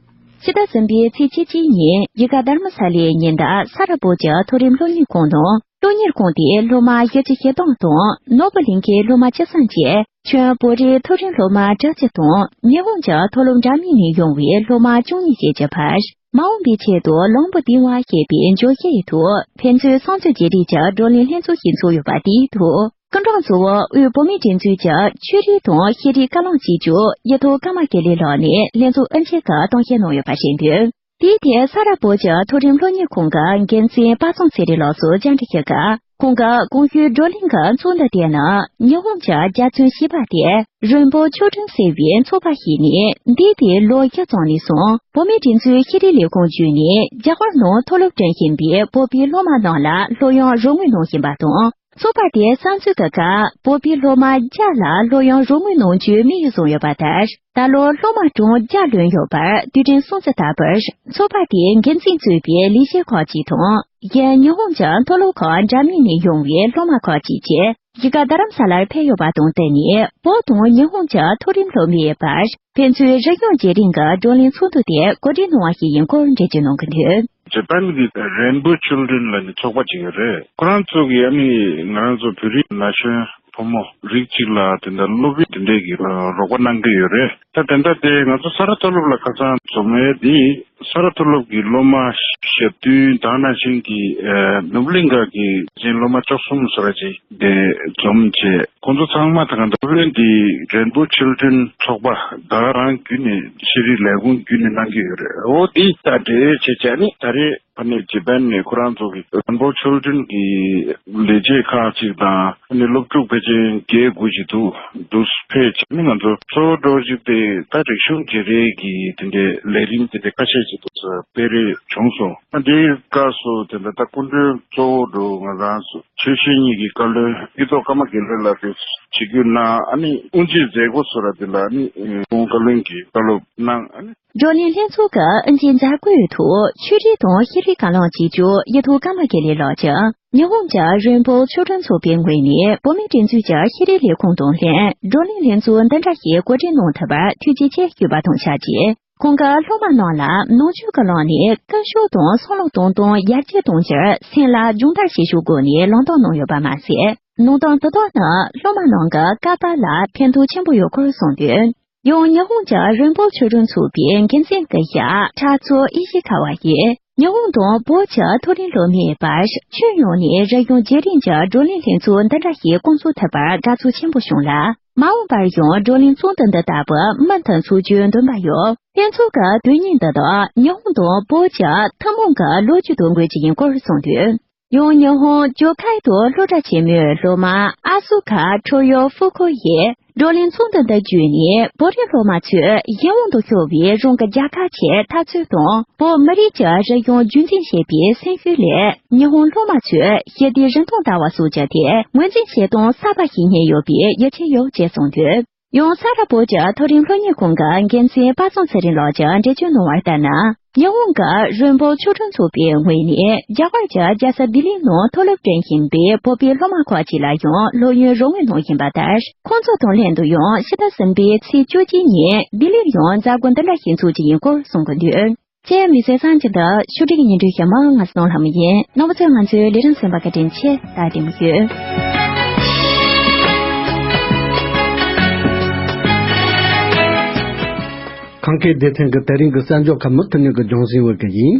ཕྱི་ཟླ་གསུམ་པའི་ཚེས་བཅུ་གཅིག་ཉིན་ཡིག་དགའ་དྷརྨ་ས་ལའི་ཉེ་འདབས་ས་ར་བོད་ཀྱི་མཐོ་རིམ་སློབ་གཉེར་ཁང་ནང་སློབ་གཉེར་ཁང་དེའི་སློབ་མ་བཞི་བཅུ་ཞེ་གྲངས་དང་ནོར་བུ་གླིང་ཁའི་སློབ་མ་བཅུ་གསུམ་བཅས་ཁྱོན་བོད་རིགས་མཐོ་རིམ་སློབ་མ་དྲུག་ཅུ་དང་ཉི་ཧོང་གི་མཐོ་སློབ་འདྲ་མིན་ནས་ཡོང་བའི་སློབ་མ་བཅུ་གཉིས་བཅས་ཀྱི་བར་མ་འོངས་པའི་ཆེད་དུ་བློན་པོ་ལྡིང་བ་ཞེས་པའི་བརྗོད་གཞི་ཡི་ཐོག་ཕན་ཚུན་བསམ་ཚུལ་བརྗེ་རེས་ཀྱི་བགྲོ་གླེང་ལྷན་ཚོགས་ཤིག་ཚོགས་ཡོད་པ་དེའི་ཐོག་སྐུ་མགྲོན་གཙོ་བོ་དབུས་བོད་མིའི་སྒྲིག་འཛུགས་ཀྱི་ཆོས་རིག་དང་ཤེས་རིག་བཀའ་བློན་གཅིག་གྱུར་ཡིད་ཐོག་ཀརྨ་དགེ་ལེགས་ལགས་ནས་ལྷན་ཚོགས་དབུ་འབྱེད་ཀྱི་གཏམ་བཤད་གནང་ཡོད་པ་ཞིག་འདུག་དེའི་ཐད་ས་ར་བོད་ཀྱི་མཐོ་རིམ་སློབ་གཉེར་ཁང་གི་འགན་འཛིན་དཔལ་བཟང་ཚེ་རིང་ལགས་སུ་བཅར་འདྲི་ཞུས་སྐབས། ཁོང་གིས་གོང་ཞུས་བགྲོ་གླེང་གི་ཚོགས་འདུ་དེ་ནི་ཉི་ཧོང་གི་རྒྱ་ཚོན་བཞི་པ་སྟེ་རོན་པོ་ཆོས་སྒྲོན་ཟེར་བའི་ཚོགས་པ་ཞིག་ནས་འདས་པའི་ལོ་བཞི་ཙམ་ནས་བཟུང་བོད་མིའི་སྒྲིག་འཛུགས་ཤེས་རིག་ལས་ཁུངས་བརྒྱུད་ནས་རྒྱ་གར་ནང་མཐོ་སློབ་འགྲིམ་བཞིན་པའི་བོད་པའི་སློབ་མ་རྣམས་ལ་སློབ་ཡོན་རོགས་དངུལ་གནང་བཞིན་པ་དང་། ཚོགས་པ་དེའི་གསར་འཛུགས་ཀྱི་སྐབས་བོད་པའི་སློབ་མ་བརྒྱ་ལ་སློབ་ཡོན་རོགས་དངུལ་གནང་རྒྱུའི་དམིགས་ཡུལ་བཟུང་ཡོད་པ་ལྟར། ད་ལོ་སློབ་མ་གྲངས་བརྒྱ་ལོན་ཡོད་པར་དུས་དྲན་སྲུང་བརྩི་ལྟ་བུར་ཚོགས་པ་དེའི་འགན་འཛིན་གཙོས་པའི་ལས་བྱེད་ཁག་ཅིག་དང་། གཞན་ཉི་ཧོང་གི་མཐོ་སློབ་ཁག་འདྲ་མིན་ནས་ཡོང་བའི་སློབ་མ་ཁག་ཅིག་བཅས་གཞིས་ཀ་རྡ་རམ་ས་ལར་ཕེབས་ཡོད་པ་དང་བསྟུན་ནས་བོད་དང་ཉི་ཧོང་གི་མཐོ་རིམ་སློབ་མའི་བར་ཕན་ཚུན་རིག་གཞུང་བརྗེ་རེས་ཀྱི་བགྲོ་གླེང་ཚོགས་འདུ་དེ་གོ་སྒྲིག་གནང་བ་ཞིག་ཡིན་སྐོར་འགྲེལ་བརྗོད་གནང་གི་འདུག། ཇ་པན་གྱི་Rainbow Children ལབ་ནས་ཚོགས་པ་ཅིག་ཡོད་རེད། ཁོ་རང་ཚོ་གིས་ཨ་ནི་ང་རང་ཚོ་བོད་རིགས་ན་གཞོན་ཕོ་མོ་རིགས་གཅིག་ལ་དེ་འདྲ་སློབ་ཡོན་དེ་འདྲས་ཀྱི་རོགས་པ་གནང་གི་ཡོད་རེད། ད་དེ་འདྲ་དེ་ང་ཚོ་ས་རཱ་མཐོ་སློབ་ལ་ཁ་སང་འཛོམས་ཡས་དེ་ས་རཱ་མཐོ་སློབ་ཀྱི་སློབ་མ་ཞེ་བདུན་དང་ནང་བཞིན་གྱི་ནོར་བུ་གླིང་ག་གི་གཞན་སློབ་མ་བཅུ་གསུམ་ཟེར་བ་ཅིག་དེ་འཛོམས་བྱས། ཁོང་ཚོ་ཚང་མ་དང་འདོད་པོན་འདི་Rainbow Children ཚོགས་པ་ད་རང་བརྒྱུད་ནས་ཤེས་རིག་ལས་ཁུངས་བརྒྱུད་ནས་གནང་གི་ཡོད་རེད། འོ་དེ་ད་འབྲེལ་བྱས་བྱས་ནས་ད་རེས་ཕ་ནས་ཇི་པན་ནས་ཁོ་རང་ཚོ་གི་Rainbow Children གི་ལས་བྱེད་ཁག་ཅིག་དང་ཨ་ནི་སློབ་ཕྲུག་ཕལ་ཆེར་བརྒྱད་དགུ་ཞིག་འདུག་འདུག་ཕེབས་བྱས་ནས་ང་ཚོ་གཙོ་བོ་འགྲོ་བཞིན་པའི་ད་རིག་གཞུང་བརྗེ་རེས་ཀྱི་དེ་འདྲའི་ལས་རིམ་དེ་འདྲ་ཁ་ཤས་ཅིག་འདུག་སྤེལ་རེས་བྱུང་སོང་། ཨ་འདིའི་སྐབས་སུ་དེ་འདྲ་ད་སྐུ་མགྲོན་གཙོ་བོ་འགྲོ་ང་རང་ཚོ། ཆོས་བཤེས་གཉིས་ཀྱི་བཀའ་བློན་ཡིད་ཐོག་ཀརྨ་དགེ་ལེགས་ལགས་དེ་ཆིབས་བསྒྱུར་གནང་། ཨ་ནི་དབུ་འབྱེད་མཛད་སྒོ་སོགས་ལ་དེ་ལ་ཨ་ནི་ཁོང་བཀའ་བློན་གྱིས་བཀའ་སློབ་གནང་། ཨ་ནི། བགྲོ་གླེང་ལྷན་ཚོགས་ཀྱི་དབུ་འབྱེད་མཛད་སྒོའི་ཐོག་ཆོས་རིག་དང་ཤེས་རིག་བཀའ་བློན་གཅིག་གྱུར་ཡིད་ཐོག་ཀརྨ་དགེ་ལེགས་ལགས་ཀྱིས་ཉི་ཧོང་གི་Rainbow Children ཚོགས་པའི་ངོས་ནས་བོད་མིའི་སྒྲིག་འཛུགས་ཀྱི་ཤེས་རིག་ལས་ཁུངས་དང་ལྷན་བགྲོ་གླེང་ལྷན་ཚོགས་འདི་འདྲ་ཞིག་གོ་སྒྲིག་གནང་ཐུབ་པར་ཐུགས་རྗེ་ཆེ་ཞུས་པ་དང་ཆབས་ཅིག་ཁོང་གིས་སློབ་མ་རྣམས་ལ་ནང་ཆོས་ཀྱི་ལམ་ནས་ཀུན་སྤྱོད་དང་བསམ་བློ་གཏོང་སྟངས་ཡར་རྒྱས་གཏོང་ཕྱིར་སེམས་ལ་སྦྱོང་བརྡར་བྱེད་ཕྱོགས་སྐོར་ནས་ལམ་སྟོན་གནང་ཡོད་པ་མ་ཟད། ལམ་སྟོན་དེ་དག་ནི་སློབ་མ་རྣམས་ཀྱི་སྐལ་པ་ལ་ཕན་ཐོགས་ཆེན་པོ་ཡོད་སྐོར་གསུངས་འདུག། ཡང་ཉི་ཧོང་གི་རོལ་པོ་ཆོས་སྒྲོན་ཚོགས་པའི་འགན་འཛིན་སྐུ་ཞབས་ཁྲ་ཚོ་ཨི་ཤི་ཁ་བ་ཡིས་ཉི་ཧོང་དང་བོད་ཀྱི་མཐོ་རིམ་སློབ་མའི་བར་ཁྱོན་ཡོངས་ནས་རིག་གཞུང་བརྗེ་རེས་ཀྱི་བགྲོ་གླེང་ལྷན་ཚོགས་འདི་འདྲ་ཞིག་སྐོང་ཚོགས་ཐུབ་པར་དགའ་ཚོར་ཆེན་པོ་བྱུང་ལ། མ་འོངས་པར་ཡང་བགྲོ་གླེང་ཚོགས་འདུ་འདི་ལྟ་བུ་མུ་མཐུད་འཚོགས་རྒྱུའི་འདུན་པ་ཡོད། ལྷན་ཚོགས་ཀྱི་དོན་སྙིང་འདི་དག་ཉི་ཧོང་དང་བོད་ཀྱི་ཐུན་མོང་གི་ལོ་རྒྱུས་དང་འགོད་རྒྱུ་ཡིན་སྐོར་གསུངས་འདུག། ཡང་ཉི་ཧོང་ཇོ་ཁའི་ཏོ་སློབ་གྲྭ་ཆེན་མོའི་སློབ་མ་ཨ་སུ་ཁ་ཁྲོ་ཡོ་ཧྥུ་ཁོ་ཡིས་བགྲོ་གླེང་ཚོགས་འདུ་འདི་བརྒྱུད་ནས་བོད་རིགས་སློབ་མ་ཚོས་གཞན་དབང་དུ་ཤོར་བའི་རང་གི་རྒྱལ་ཁབ་ཆེད་འཐབ་རྩོད་དང་བོད་མི་རིགས་ཀྱི་རིག་གཞུང་རྒྱུན་འཛིན་བྱེད་པའི་སེམས་ཤུགས་ལས་ཉི་ཧོང་སློབ་མ་ཚོས་ཞི་བདེའི་རིན་ཐང་ལྟ་བ་སོགས་ཀྱི་ཐད་ངོས་འཛིན་བྱེད་སྟངས་གསར་པ་ཞིག་རྙེད་ཡོད་པའི་ཡིད་ཆེས་ཡོད་ཅེས་གསུངས་འདུག། ཡང་ས་རཱ་བོད་ཀྱི་མཐོ་རིམ་སློབ་གཉེར་ཁང་གི་འགན་འཛིན་དཔལ་བཟང་ཚེ་རིང་ལགས་ཀྱིས་འགྲེལ་བརྗོད་གནང་བ་ལྟར་ན། ཉི་ཧོང་གི་རོལ་པོ་ཆོས་སྒྲོན་ཚོགས་པའི་ངོས་ནས་རྒྱ་གར་གྱི་རྒྱལ་ས་ལྡི་ལིའི་ནང་མཐོ་སློབ་འགྲིམ་བཞིན་པའི་བོད་པའི་སློབ་མ་ཁག་ཅིག་ལ་ཡང་སློབ་ཡོན་རོགས་དངུལ་གནང་བཞིན་པ་ལྟར། ཁོང་ཚོ་དང་ལྷན་དུ་ཡང་ཕྱི་ཟླ་གསུམ་པའི་ཚེས་བཅུ་གཅིག་ཉིན་ལྡི་ལིར་ཡང་མཛད་སྒོ་འདི་འདྲ་ཞིག་འཚོགས་རྒྱུ་ཡིན་སྐོར་གསུང་གི་འདུག། ཚེ་མི་ཟད་སང་ཅི་འདི་ཤུགས་སྒྲིག་ཉིན་འགྲོའི་ཞབས་མ་ང་སྣང་ལྷ་མོ་ཡིན། རྣམ་པ་ཚོས་ང་ཚོའི་ལས་རིམ་གསན་པ་བཀའ་དྲིན་ཆེ། ད་བདེ་མོ་ཡོད། ཁམས་སྐད་སྡེ་ཚན་གྱི་དེ་རིང་གི་གསར་འགྱུར་ཁག་མུ་མཐུད་ནས་ཀྱི་ལྗོངས་ཟིན་འོས་ཀྱི་ཡིན།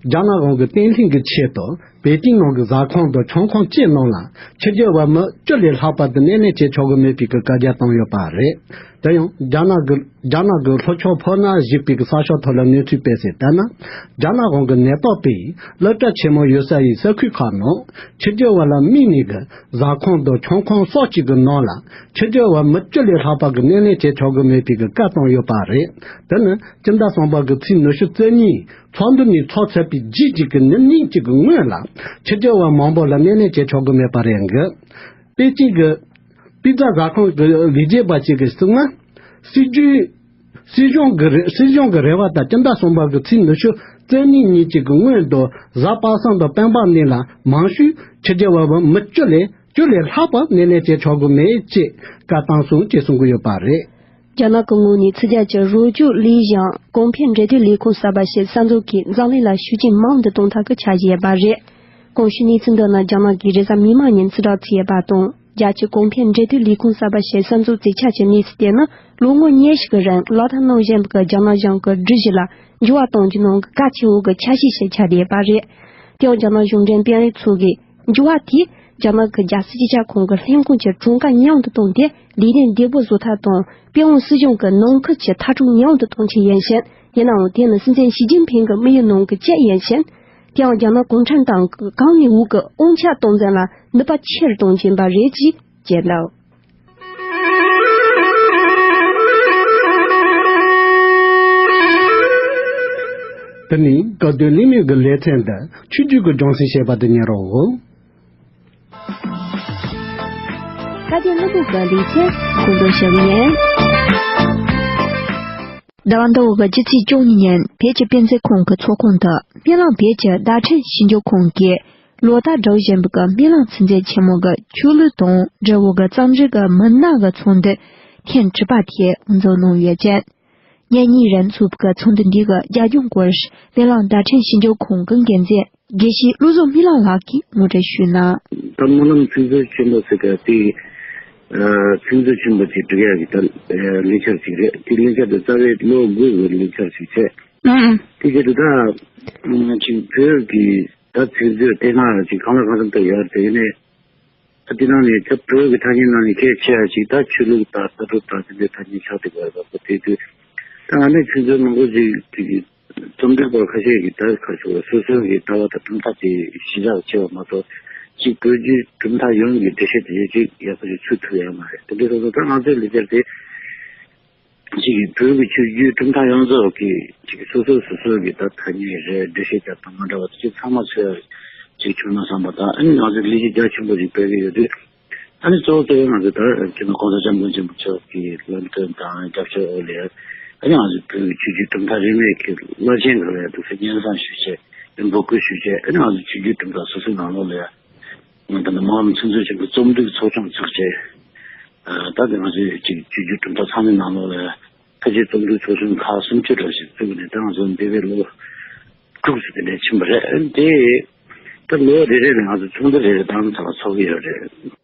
རྒྱ་ནག་གཞུང་གི་བརྟན་ལྷིང་གི་ཆེད་དུ་པེ་ཅིང་ནང་གི་ཟ་ཁང་དང་ཆང་ཁང་བཅས་རྣམས་ལ་ཕྱི་རྒྱལ་བ་མི་བཅུ་ལས་ལྷག་པ་དེ་སྣེ་ལེན་བྱེད་ཆོག་གི་མེད་པའི་གི་བཀའ་རྒྱ་བཏང་ཡོད་པ་རེད། དེ་ཡང་རྒྱ་ནག་གི་རྒྱ་ནག་གི་ལྷོ་ཕྱོགས་ཕོ་ན་ཞེས་པའི་གི་ས་ཕྱོགས་ཐོག་ལ་གནས་ཚུལ་སྤེལ་གསལ་ལྟར་ན། རྒྱ་ནག་གཞུང་གི་ནད་ཐོག་པས་སློབ་གྲྭ་ཆེན་མོ་ཡོད་ས་ཡི་ས་ཁུལ་ཁག་ནང་ཕྱི་རྒྱལ་བ་ལ་དམིགས་ནས་གི་ཟ་ཁང་དང་ཆང་ཁང་སོགས་ཀྱི་གི་ནང་ལ་ཕྱི་རྒྱལ་བ་མི་བཅུ་ལས་ལྷག་པ་གི་སྣེ་ལེན་བྱེད་ཆོག་གི་མེད་པའི་གི་བཀའ་བཏང་ཡོད་པ་རེད། དེ་ནི་སྤྱི་ཟླ་གསུམ་པ་གི་ཚེས་ཉི་ཤུ་རྩ་གཉིས་ཚོགས་འདུ་ནས་ཚོགས་ཚར་བའི་རྗེས་ཀྱི་གི་ཉིན་གཉིས་ཀྱི་གི་སྔོན་ལ་ཕྱི་རྒྱལ་བ་མང་པོ་ལ་སྣེ་ལེན་བྱེད་ཆོག་གི་མེད་པ་རེད་གི། པེ་ཅིང་གི་པི་ཛ་ཟ་ཁང་གི་ལས་བྱེད་པ་ཅིག་གིས་གསུངས་ན། སྲིད་ཇུས། སྲིད་གཞུང་གི་རེ་སྲིད་གཞུང་གི་རེ་བ་ལྟར་སྤྱི་ཟླ་གསུམ་པ་གི་ཚེས་ཉི་ཤུ་རྩ་གཉིས་ཉིན་གཅིག་གི་སྔོན་དུ་གཟའ་པ་སངས་དང་སྤེན་པ་གཉིས་ལ་མང་ཤོས་ཕྱི་རྒྱལ་བ་མི་བཅུ་ལས་བཅུ་ལས་ལྷག་པ་སྣེ་ལེན་བྱེད་ཆོག་གི་མེད་ཅེས་བཀའ་བཏང་སོང་ཅེས་གསུང་གི་ཡོད་པ་རེད། རྒྱ་ནག་གི་ངོས་ནས་ཕྱི་རྒྱལ་གྱི་རོགས་སྐྱོར་ལས་གཞི་གོང་འཕེལ་འབྲེལ་མཐུད་ལས་ཁུངས་གསར་པ་ཞིག་གསར་འཛུགས་ཀྱིས་འཛམ་གླིང་ལ་ཤུགས་རྐྱེན་མང་དུ་གཏོང་ཐབས་ཀྱི་འཆར་གཞི་ཡོད་པ་རེད། གོང་ཞུས་གནས་ཚུལ་འདི་ནི་རྒྱ་ནག་གིས་རེས་གཟའ་མིག་དམར་ཉིན་ཕྱིར་བསྒྲགས་བྱས་པ་དང་། རྒྱལ་སྤྱིའི་གོང་འཕེལ་འབྲེལ་མཐུད་ལས་ཁུངས་གསར་པ་ཞིག་གསར་འཛུགས་བྱེད་འཆར་གྱི་གནས་ཚུལ་དེ་ནི་ལོ་ངོ་ཉི་ཤུ་གི་རིང་ལག་བསྟར་གནང་བཞིན་པའི་རྒྱ་ནག་གཞུང་གི་སྒྲིག་གཞི་ལ་འགྱུར་བ་གཏོང་རྒྱུ་ནང་གི་གལ་ཆེ་བོ་གི་འཆར་གཞི་ཞིག་ཆགས་བསྡད་པ་རེད། དེ་ཡང་རྒྱ་ནག་གཞུང་འབྲེལ་དཔོན་རིགས་ཚོ་གིས་འགྱུར་བ་དེས་རྒྱ་ནག་གི་རྒྱལ་སྲིད་སྤྱི་ཁྱབ་ཁང་གི་ལྷན་ཁང་གི་གྲངས་ཀ་ཉུང་དུ་བཏང་སྟེ་ལས་དོན་བདེ་པོ་བཟོ་ཐབས་དང་། པི་ཝང་སྲིད་གཞུང་གི་ནང་ཁུལ་གྱི་ཐག་གྲོང་ཉུང་དུ་གཏོང་ཆེད་ཡིན་ཞིང་། ཡིན་ནའང་དེ་ནི་སྲིད་འཛིན་ཞི་ཅིན་ཕིང་གི་དམིགས་ཡུལ་ནང་གི་གཅིག་ཡིན་ཞིང་། དེའང་རྒྱ་ནག་གུང་ཁྲན་ཏང་གི་གོང་ནས་འོག་གི་དབང་ཆ་སྟངས་འཛིན་ལ་ནུས་པ་ཆེ་རུ་གཏོང་རྒྱུ་ཡིན་པ་རེད་ཅེས་བརྗོད་འདུག། དེ་ནི་བཀའ་བསྡུ་ལས་མི་གི་ལེ་ཚན་དུ་ཆོས་བརྒྱུད་ཀྱི་ལྗོངས་ཟིན་བྱས་པ་དེ་ཉན་རོགས། བཀའ་བསྡུ་ལྷུག་པོ་གི་ལེ་ཚན་གོ་འདོན་ཞུ་གི་ཡིན། ཟླ་བ་འདི་འོག་གི་སྤྱི་ཚེས་བཅུ་གཉིས་ཉིན་བོད་ཀྱི་དཔེ་མཛོད་ཁང་གི་ཚོགས་ཁང་དུ་སྨོན་ལམ་བོད་ཀྱི་བརྡ་འཕྲིན་ཞིབ་འཇུག་ཁང་གིས་ལོ་ལྟར་སྒྲུབ་བཞིན་པའི་སྨོན་ལམ་ཚིག་མཛོད་ཆེན་མོ་གི་ཆོས་ལུགས་དང་འབྲེལ་བའི་རྩོམ་རིག་གི་མི་སྣ་གི་ཚོགས་འདུ་ཐེངས་དྲུག་པ་དེ་དབུ་འཛུགས་གནང་ཡོད་ཅིང་། ཉིན་གཉིས་རིང་འཚོགས་པའི་ཚོགས་འདུ་འདི་གི་རྒྱབ་ལྗོངས་སྐོར་སྨོན་ལམ་བརྡ་འཕྲིན་ཞིབ་འཇུག་ཁང་གི་འགན་འཛིན་དགེ་བཤེས་བློ་བཟང་སྨིན་ལམ་ལགས་ཀྱིས་ངོ་སྤྲོད་ཞུས་གནང་། ད་སྨོན་ལམ་ཚིག་མཛོད་ཆེན་པོ་ཟེར་ག་དེ། ཨ། ཚིག་མཛོད་ཆེན་པོ་ཅིག་སྒྲིག་ཡག་གི་ད་ལས་འཆར་ཅིག་རེད། དེ་ལས་འཆར་དེ་རྩ་བའི་ལོ་དགུ་གི་ལས་འཆར་ཅིག་བྱས། ཨང་། དེ་བྱས་དུས་ད་ཅིག་བོད་ཀྱི་ད་ཚིག་མཛོད་དེ་སྔ་ཅིག་གང་ལ་གང་འཚམ་ད་ཡོད་རེད། དེ་ནས་ད་དེ་ནང་ནས་ད་བོད་ཀྱི་ཐ་སྙད་ནང་ནས་གལ་ཆེ་བ་ཅིག་ད་ཆོས་ལུགས་དང་ལྟ་གྲུབ་དང་དེ་འདྲའི་ཐ་སྙད་ཆགས་བསྡད་པ་རེད་པ། དེ་དུས་ད་ང་ནི་ཚིག་མཛོད་མང་པོ་ཅིག་ཅིག་རྩོམ་སྒྲིག་པ་ཁ་ཤས་ཀྱིས་ད་ཁ་ཕྱོགས་སོ་སོའི་གི་ལྟ་བ་དང་གྲུབ་མཐའ་དེ་གཞི་བཞག་བྱས་པ་མ་གཏོགས། གཅིག་བོད་བརྒྱུད་གྲུབ་མཐའ་ཡོངས་ཀྱི་འགྲེལ་བཤད་དེ་གཅིག་ཡག་པོ་ཞིག་ཚུད་ཐུབ་ཡོད་མ་རེད། དེ་འདྲ་སོང་ཙང་ད་ང་ཚོའི་ལས་འཆར་དེ་གཅིག་གིས་བོད་ཀྱི་ཆོས་བརྒྱུད་གྲུབ་མཐའ་ཡོངས་རྫོགས་ཀྱི་གཅིག་སོ་སོ་སོ་སོའི་གི་ད་ཐ་སྙད་རེད། འགྲེལ་བཤད་རྒྱག་སྟངས་མ་འདྲ་བ་དེ་ཚང་མ་ཚུད་ཡག་ཅིག་བྱུང་ན་བསམ་པ་དང་། ཨ་ནི་ང་ཚོས་ལས་གཞི་རྒྱ་ཆེན་པོ་ཞིག་སྤེལ་གྱི་ཡོད་དུས། ཨ་ནི་གཙོ་བོ་གཙོ་བོ་ང་ཚོས་ད་སྤྱི་ནོར་༸གོང་ས་༸སྐྱབས་མགོན་ཆེན་པོ་མཆོག་གི་ལམ་སྟོན་དང་རྒྱབ་སྐྱོར་འོག་ལ། ཨ་ནི་ང་ཚོས་བོད་ཀྱི་ཆོས་བརྒྱུད་གྲུབ་མཐའ་རིས་མེད་ཀྱི་བླ་ཆེན་ཁག་ལ་ཡང་ཐུགས་སུ་སྙན་སེང་ཞུས་བྱས། འབོད་སྐུལ་ཞུས་བྱས། ཨ་ནི་ང་ཚོས་ཆོས་བརྒྱུད་གྲུབ་མཐའ་སོ་སོའི་ནང་ལོགས་ལ་ཡང་ད་ནི་སྨོན་ལམ་ཚིག་མཛོད་ཆེན་པོའི་རྩོམ་སྒྲིག་ཚོགས་ཆུང་བཙུགས་བྱས། ད་དེ་ང་ཚོས་ཅིག་ཆོས་བརྒྱུད་གྲུབ་མཐའ་ཚང་མའི་ནང་ལོགས་ལ་ཡང་ ཕལ་ཆེར་རྩོམ་སྒྲིག་ཚོགས་ཆུང་ཁག་སུམ་ཅུ་འདྲ་ཞིག་བཙུགས་ནས། ད་ང་ཚོ་འདས་པའི་ལོ་དྲུག་ཙམ་དེ་འདྲ་ཕྱིན་པ་རེད། དེ་ད་ལོ་རེ་རེ་ལ་ང་ཚོ་ཚོགས་འདུ་རེ་རེ་ཟླ་བ་ལ་ཚོགས་ཀྱི་ཡོད་རེད།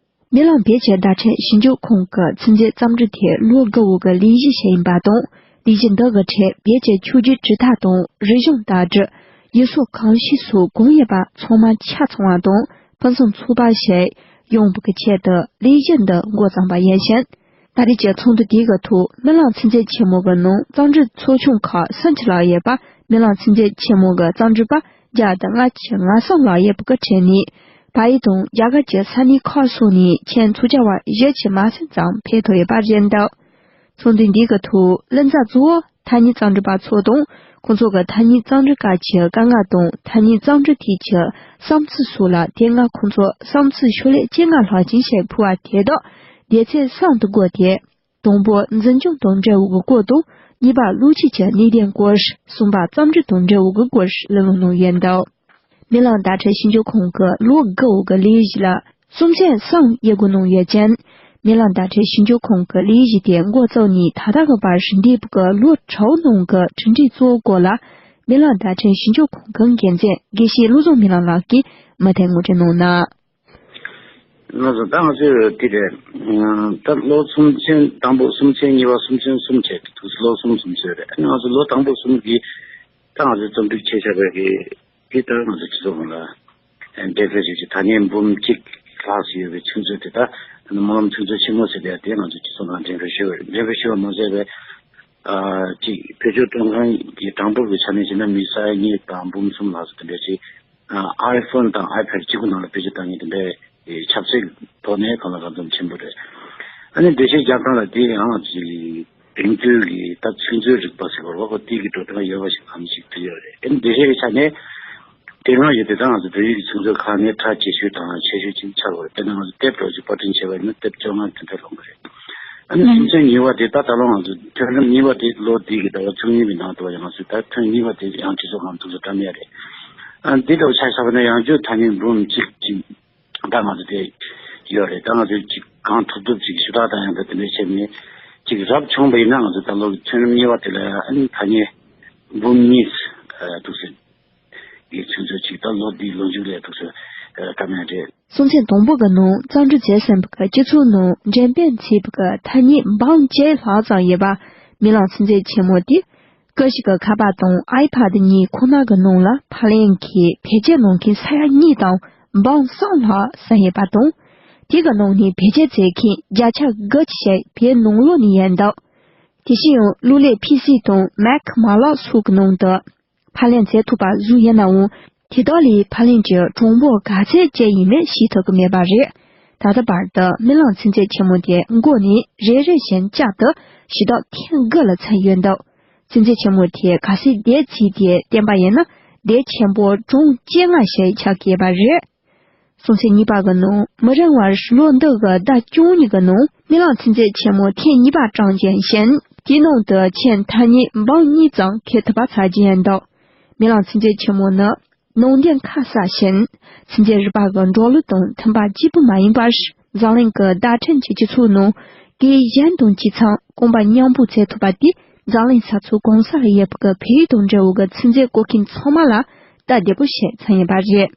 མི་ལང་བེད་སྤྱོད་བརྡ་འཕྲིན་ཞིབ་འཇུག་ཁང་གི་ཚན་རྩལ་རྩོམ་སྒྲིག་དེ་ལོ་དགུ་བོ་གི་ལས་གཞི་ཞིག་ཡིན་པ་དང་། ལས་གཞི་འདི་གི་ཁྲོད་བེད་སྤྱོད་ཆོས་བརྒྱུད་སྲིད་ཐ་དང་རིག་གཞུང་ལྟ་གྲུབ། ཡུལ་སྲོལ་གོམས་གཤིས་སོགས་གང་ཡོད་པ་ཚང་མ་ཆ་ཚང་བ་དང་ཕུན་སུམ་ཚོགས་པ་ཞིག་ཡོང་བའི་ཆེད་དུ་ལས་གཞི་འདི་འགོ་བརྩམས་པ་ཡིན་ཞིང་། ད་རེས་ཀྱི་ཚོགས་འདུ་དེ་གི་ཐོག་མི་ལང་ཚན་རྩལ་ཆེན་མོ་གི་ནང་རྩོམ་སྒྲིག་ཚོགས་ཆུང་ཁག་སུམ་ཅུ་ལྷག་ཡོད་པ། མི་ལང་ཚན་རྩལ་ཆེན་མོ་གི་རྩོམ་སྒྲིག་པ་བརྒྱ་དང་ལྔ་བཅུ་ང་གསུམ་ལྷག་ཡོད་པ་གི་ཁྲོད་ནས། བལ་ཡུལ་དང་རྒྱ་གར་གྱི་ས་གནས་ཁག་སོགས་ནས་ཁྱོན་ཚོགས་བཅར་བ་བཞི་བཅུ་མ་ཟིན་ཙམ་ཕེབས་ཐུབ་ཡོད་པ་རེད་འདུག་ཚོགས་འདུ་འདི་གི་ཐོག་གླུ་མཛད་གཙོ་བོ་ཐ་སྙད་རྩོམ་སྒྲིག་པ་ཚོ་དང་། ཁོང་ཚོ་གི་ཐ་སྙད་རྩོམ་སྒྲིག་སྐབས་ཀྱི་དཀའ་ངལ་དང་། ཐ་སྙད་རྩོམ་སྒྲིག་ཐད་ཀྱི་བསམ་ཚུལ་སོགས་ལ། དེ་སྔ་ཁོང་ཚོ་བསམ་ཚུལ་ཤོག་ལྷེ་བཅོ་ལྔ་ལྷག་ཅིག་ཞིག་ཕུལ་བ་དེ་དག་སྡེ་ཚན་གསུམ་དུ་བགོས་ཏེ། དང་པོ་འཛིན་སྐྱོང་དང་འབྲེལ་བའི་སྐོར་དང་། གཉིས་པ་བློ་སྐྱེད་ཀྱི་གནད་དོན་སྐོར། གསུམ་པ་རྩོམ་སྒྲིག་དང་འབྲེལ་བའི་སྐོར་གླེང་སློང་གནང་ཡོད་འདུག་མི་ལང་བརྡ་འཕྲིན་ཞིབ་འཇུག་ཁང་གི་ལོ་དགུ་བོ་གི་ལས་གཞི་ལ་སུམ་ཚན་གསུམ་དབྱེ་བགོ་གནང་ཡོད་ཅིང་། མི་ལང་བརྡ་འཕྲིན་ཞིབ་འཇུག་ཁང་གི་ལས་གཞི་དེ་འགོ་བཙུགས་ནས་ད་ལྟ་གི་བར་འདས་པའི་ལོ་དྲུག་ནང་གི་གྲུབ་འབྲས་གཙོ་བོ་སྐོར་ལ། མི་ལང་བརྡ་འཕྲིན་ཞིབ་འཇུག་ཁང་གི་འགན་འཛིན་དགེ་བཤེས་བློ་བཟང་མི་ལང་ལགས་ཀྱིས་མུ་མཐུད་ངོ་སྤྲོད་གནང་ན། ང་ཚོ་ད་ང་ཚོའི་དེ་རེད། ད་ལོ་སུམ་ཚན་དང་པོ། སུམ་ཚན་གཉིས་པ། སུམ་ཚན་གསུམ་བྱས་ཏེ་འདུག་ལོ་གསུམ་གསུམ་བཟོས་རེད། ང་ཚོ་ལོ་དང་པོ་གསུམ་གྱི་ད་ང་ཚོའི་རྩོམ་སྒྲིག་བྱས་བཞག་པའི་གི་དེ་ལྟར་ང་ཚོ་སྤྱི་ཚོགས་ཁོངས་ལ་འགྲེམས་སྤེལ་བྱས་ཀྱི། ཐ་སྙད་འབུམ་གཅིག་ལྷག་ཙམ་ཡོད་པའི་ཚིག་མཛོད་དེ། ད་སྨོན་ལམ་ཚིག་མཛོད་ཆེན་མོ་ཟེར་ཡ་དེ་ང་ཚོ་སྤྱི་ཚོགས་ནང་འགྲེམས་སྤེལ་ཞུས་པ་རེད། འགྲེམས་སྤེལ་ཞུས་པ་མ་ཟད་པའི་ཨ་གཅིག་བེད་སྤྱོད་གཏོང་མཁན་གྱི་གྲངས་འབོར་གྱི་ཆ་ནས་བྱས་ན་མི་ས་ཡ་གཉིས་དང་འབུམ་གསུམ་ལྷག་ཙམ་དེ་འདྲ་ཞིག་ཨ་ཨའི་ཕོན་དང་ཨའི་ཕེད་གཅིག་པུ་ནང་ལ་བེད་སྤྱོད་བཏང་མཁན་དེ་འདྲའི་ཁྱབ་ཚད་ཐོག་ནས་གང་ལ་གང་འཚམ་ཆེན་པོ་རེད། ཨ་ནི་འགྲེལ་བཤད་རྒྱག་སྟངས་ལ་དེ་ཡང་ཅིག་དེང་དུས་ཀྱི་ད་ཚིག་མཛོད་རིག་པ་ཟེར་བ་ལ་ཁོ་དེ་གི་འགྲོ་སྟངས་ཡོད་པ་ཞིག་གང་ཞིག་དེ་ཡོད་རེད། ཨ་ནི་འགྲེལ་བཤད་ཀྱི་ཆ་ནས་དེ་སྔ་ཡོད་དེ་ད་ང་ཚོ་བོད་ཡིག་གི་ཚིག་མཛོད་ཁག་ནས་གྲགས་ཆེ་ཤོས་དང་ཆེ་ཤོས་ཅིག་ཆགས་ཡོད་རེད། དེ་ནང་ང་ཚོ་དེབ་འདྲ་བོ་ཞིག་པར་སྐྲུན་བྱས་པ་ཡིན་ན་དེབ་བཅོ་ལྔ་དེ་འདྲ་ལོངས་གི་རེད། ཨ་ནི་སུམ་ཚན་གཉིས་པ་དེ་ད་ད་ལོ་ང་ཚོ་ཐོན་རིམ་གཉིས་པ་དེ་ལོ་འདི་གི་ཟླ་བ་བཅུ་གཉིས་པའི་ནང་དུ་ཡང་ང་ཚོས་ད་ཐོན་གཉིས་པ་དེ་ཡང་སྤྱི་ཚོགས་ཁང་འདུག་སེ་བཀྲམ་ཡ་རེད། ཨ་འདི་འདྲ་བོ་ཆ་བཞག་པ་ན་ཡང་བསྐྱར་ཐ་སྙད་འབུམ་གཅིག་ཅིག་ད་ང་ཚོ་དེ་ཡོད་རེད། ད་ང་ཚོས་ཅིག་གང་ཐུབ་ཐུབ་ཅིག་ཞུ་དག་དང་ཡང་ད་དེ་འདྲ་བྱས་ནས་ཅིག་རབ་བྱུང་བ་ཡིན་ན་ང་ཚོ་ད་ལོ་གི་ཐོན་རིམ་གཉིས་པ་དེ་ལ་ཨ་ནི་ཐ་སྙད་འབུམ་གཉིས་འདུག་སེ་ཡི་ཚིག་མཛོད་ཅིག་ད་ལོ་འདིའི་ལོ་མཇུག་ལ་འདུག་སེ་བཀྲམ་ཡ་རེད། སུམ་ཚན་དང་པོ་གི་ནང་རྩོམ་སྒྲིག་བྱས་ཟིན་པའི་སྤྱི་ཚོགས་ནང་འགྲེམས་སྤེལ་མཛད་པའི་ཐ་སྙད་འབུམ་གཅིག་ལྷག་ཙམ་ཡོད་པ། མི་ལང་ཚིག་མཛོད་ཆེན་མོ་དེ་ཀུ་ཤུ་གི་ཁ་པར་དང་ཨའི་ཕད་གཉིས་ཁོ་ན་གི་ནང་ལ་ཕབ་ལེན་གྱིས་བེད་སྤྱོད་གནང་མཁན་ས་ཡ་གཉིས་དང་འབུམ་གསུམ་ལྷག་ཟིན་ཡོད་པ་དང་། དེ་གི་ནང་ནས་བེད་སྤྱོད་མཛད་མཁན་བརྒྱ་ཆ་དགུ་ཅིག་བོད་ནང་ལོགས་ནས་ཡིན་འདུག་དེ་བཞིན་ཡང་གློག་ཀླད་ཕི་སི་དང་མེག་མ་ལག་སོགས་ཀྱི་ནང་དུ་ཕབ་ལེན་མཛད་ཐུབ་པ་བཟོས་ཡོད་ནའང་། དེ་དག་ལས་ཕབ་ལེན་གྱི་གྲངས་འབོར་ག་ཚད་ཅིག་ཡིན་མིན་ཤེས་ཐུབ་ཀྱི་མེད་པ་རེད། ད་ལྟ་བར་དུ་མི་ལང་ཚིག་མཛོད་ཆེན་མོ་དེ་འགོ་ནས་རེ་རེ་བཞིན་བསྐྱར་དུ་ཞུ་དག་ཐེངས་དགུ་ལ་ཚུད་ཡོད་འདུག་ཚིག་མཛོད་ཆེན་མོ་དེ་གལ་སྲིད་དེབ་བརྩིས་ཏེ་བསྟན་པ་ཡིན་ན། དེབ་ཆེན་པོ་གྲངས་བཅོ་ལྔ་ཞིག་ཆགས་ཀྱི་ཡོད་པ་རེད། སུམ་ཚན་གཉིས་པ་གི་ནང་། མི་རིང་བར་ལོ་འདི་གི་ཟླ་བཅུ་གཉིས་ཀྱི་ནང་མི་ལང་ཚིག་མཛོད་ཆེན་མོ་ཐེངས་གཉིས་པ་བཀྲམ་རྒྱུ་ཡིན་ཞིང་། དེའི་ནང་དུ་ཁྱོན་ཐ་སྙད་འབུམ་གཉིས་ཙམ་འཁོད་ཐུབ་པ་ཆགས་རྒྱུ་ཡིན་འདུག་མི་ལང་ཚིག་མཛོད་ཆེན་མོ་ནི་ནང་དོན་ཁ་གསལ་ཞིང་། ཚིག་མཛོད་རིག་པ་གི་འགྲོ་ལུགས་དང་མཐུན་པ་གཅིག་པུ་མ་ཡིན་པར། འཛམ་གླིང་གི་བརྡ་འཕྲིན་གྱི་སྤྱི་ཚོགས་ནང་སྐད་གཞན་དང་གཅིག་མཚུངས་གོམ་པ་མཉམ་སྤོ་མཛད་ཐུབ་པ་དེས། འཛམ་གླིང་ས་ཕྱོགས་གང་སར་ཡོད་པའི་བོད་ཡིག་དང་འབྲེལ་བའི་ཚིག་མཛོད་བཀོལ་མཁན་ཚང་མ་ལ་སྟབས་བདེ་པོ་ཞིག་མཚོན་ཡོད་པ་རེད།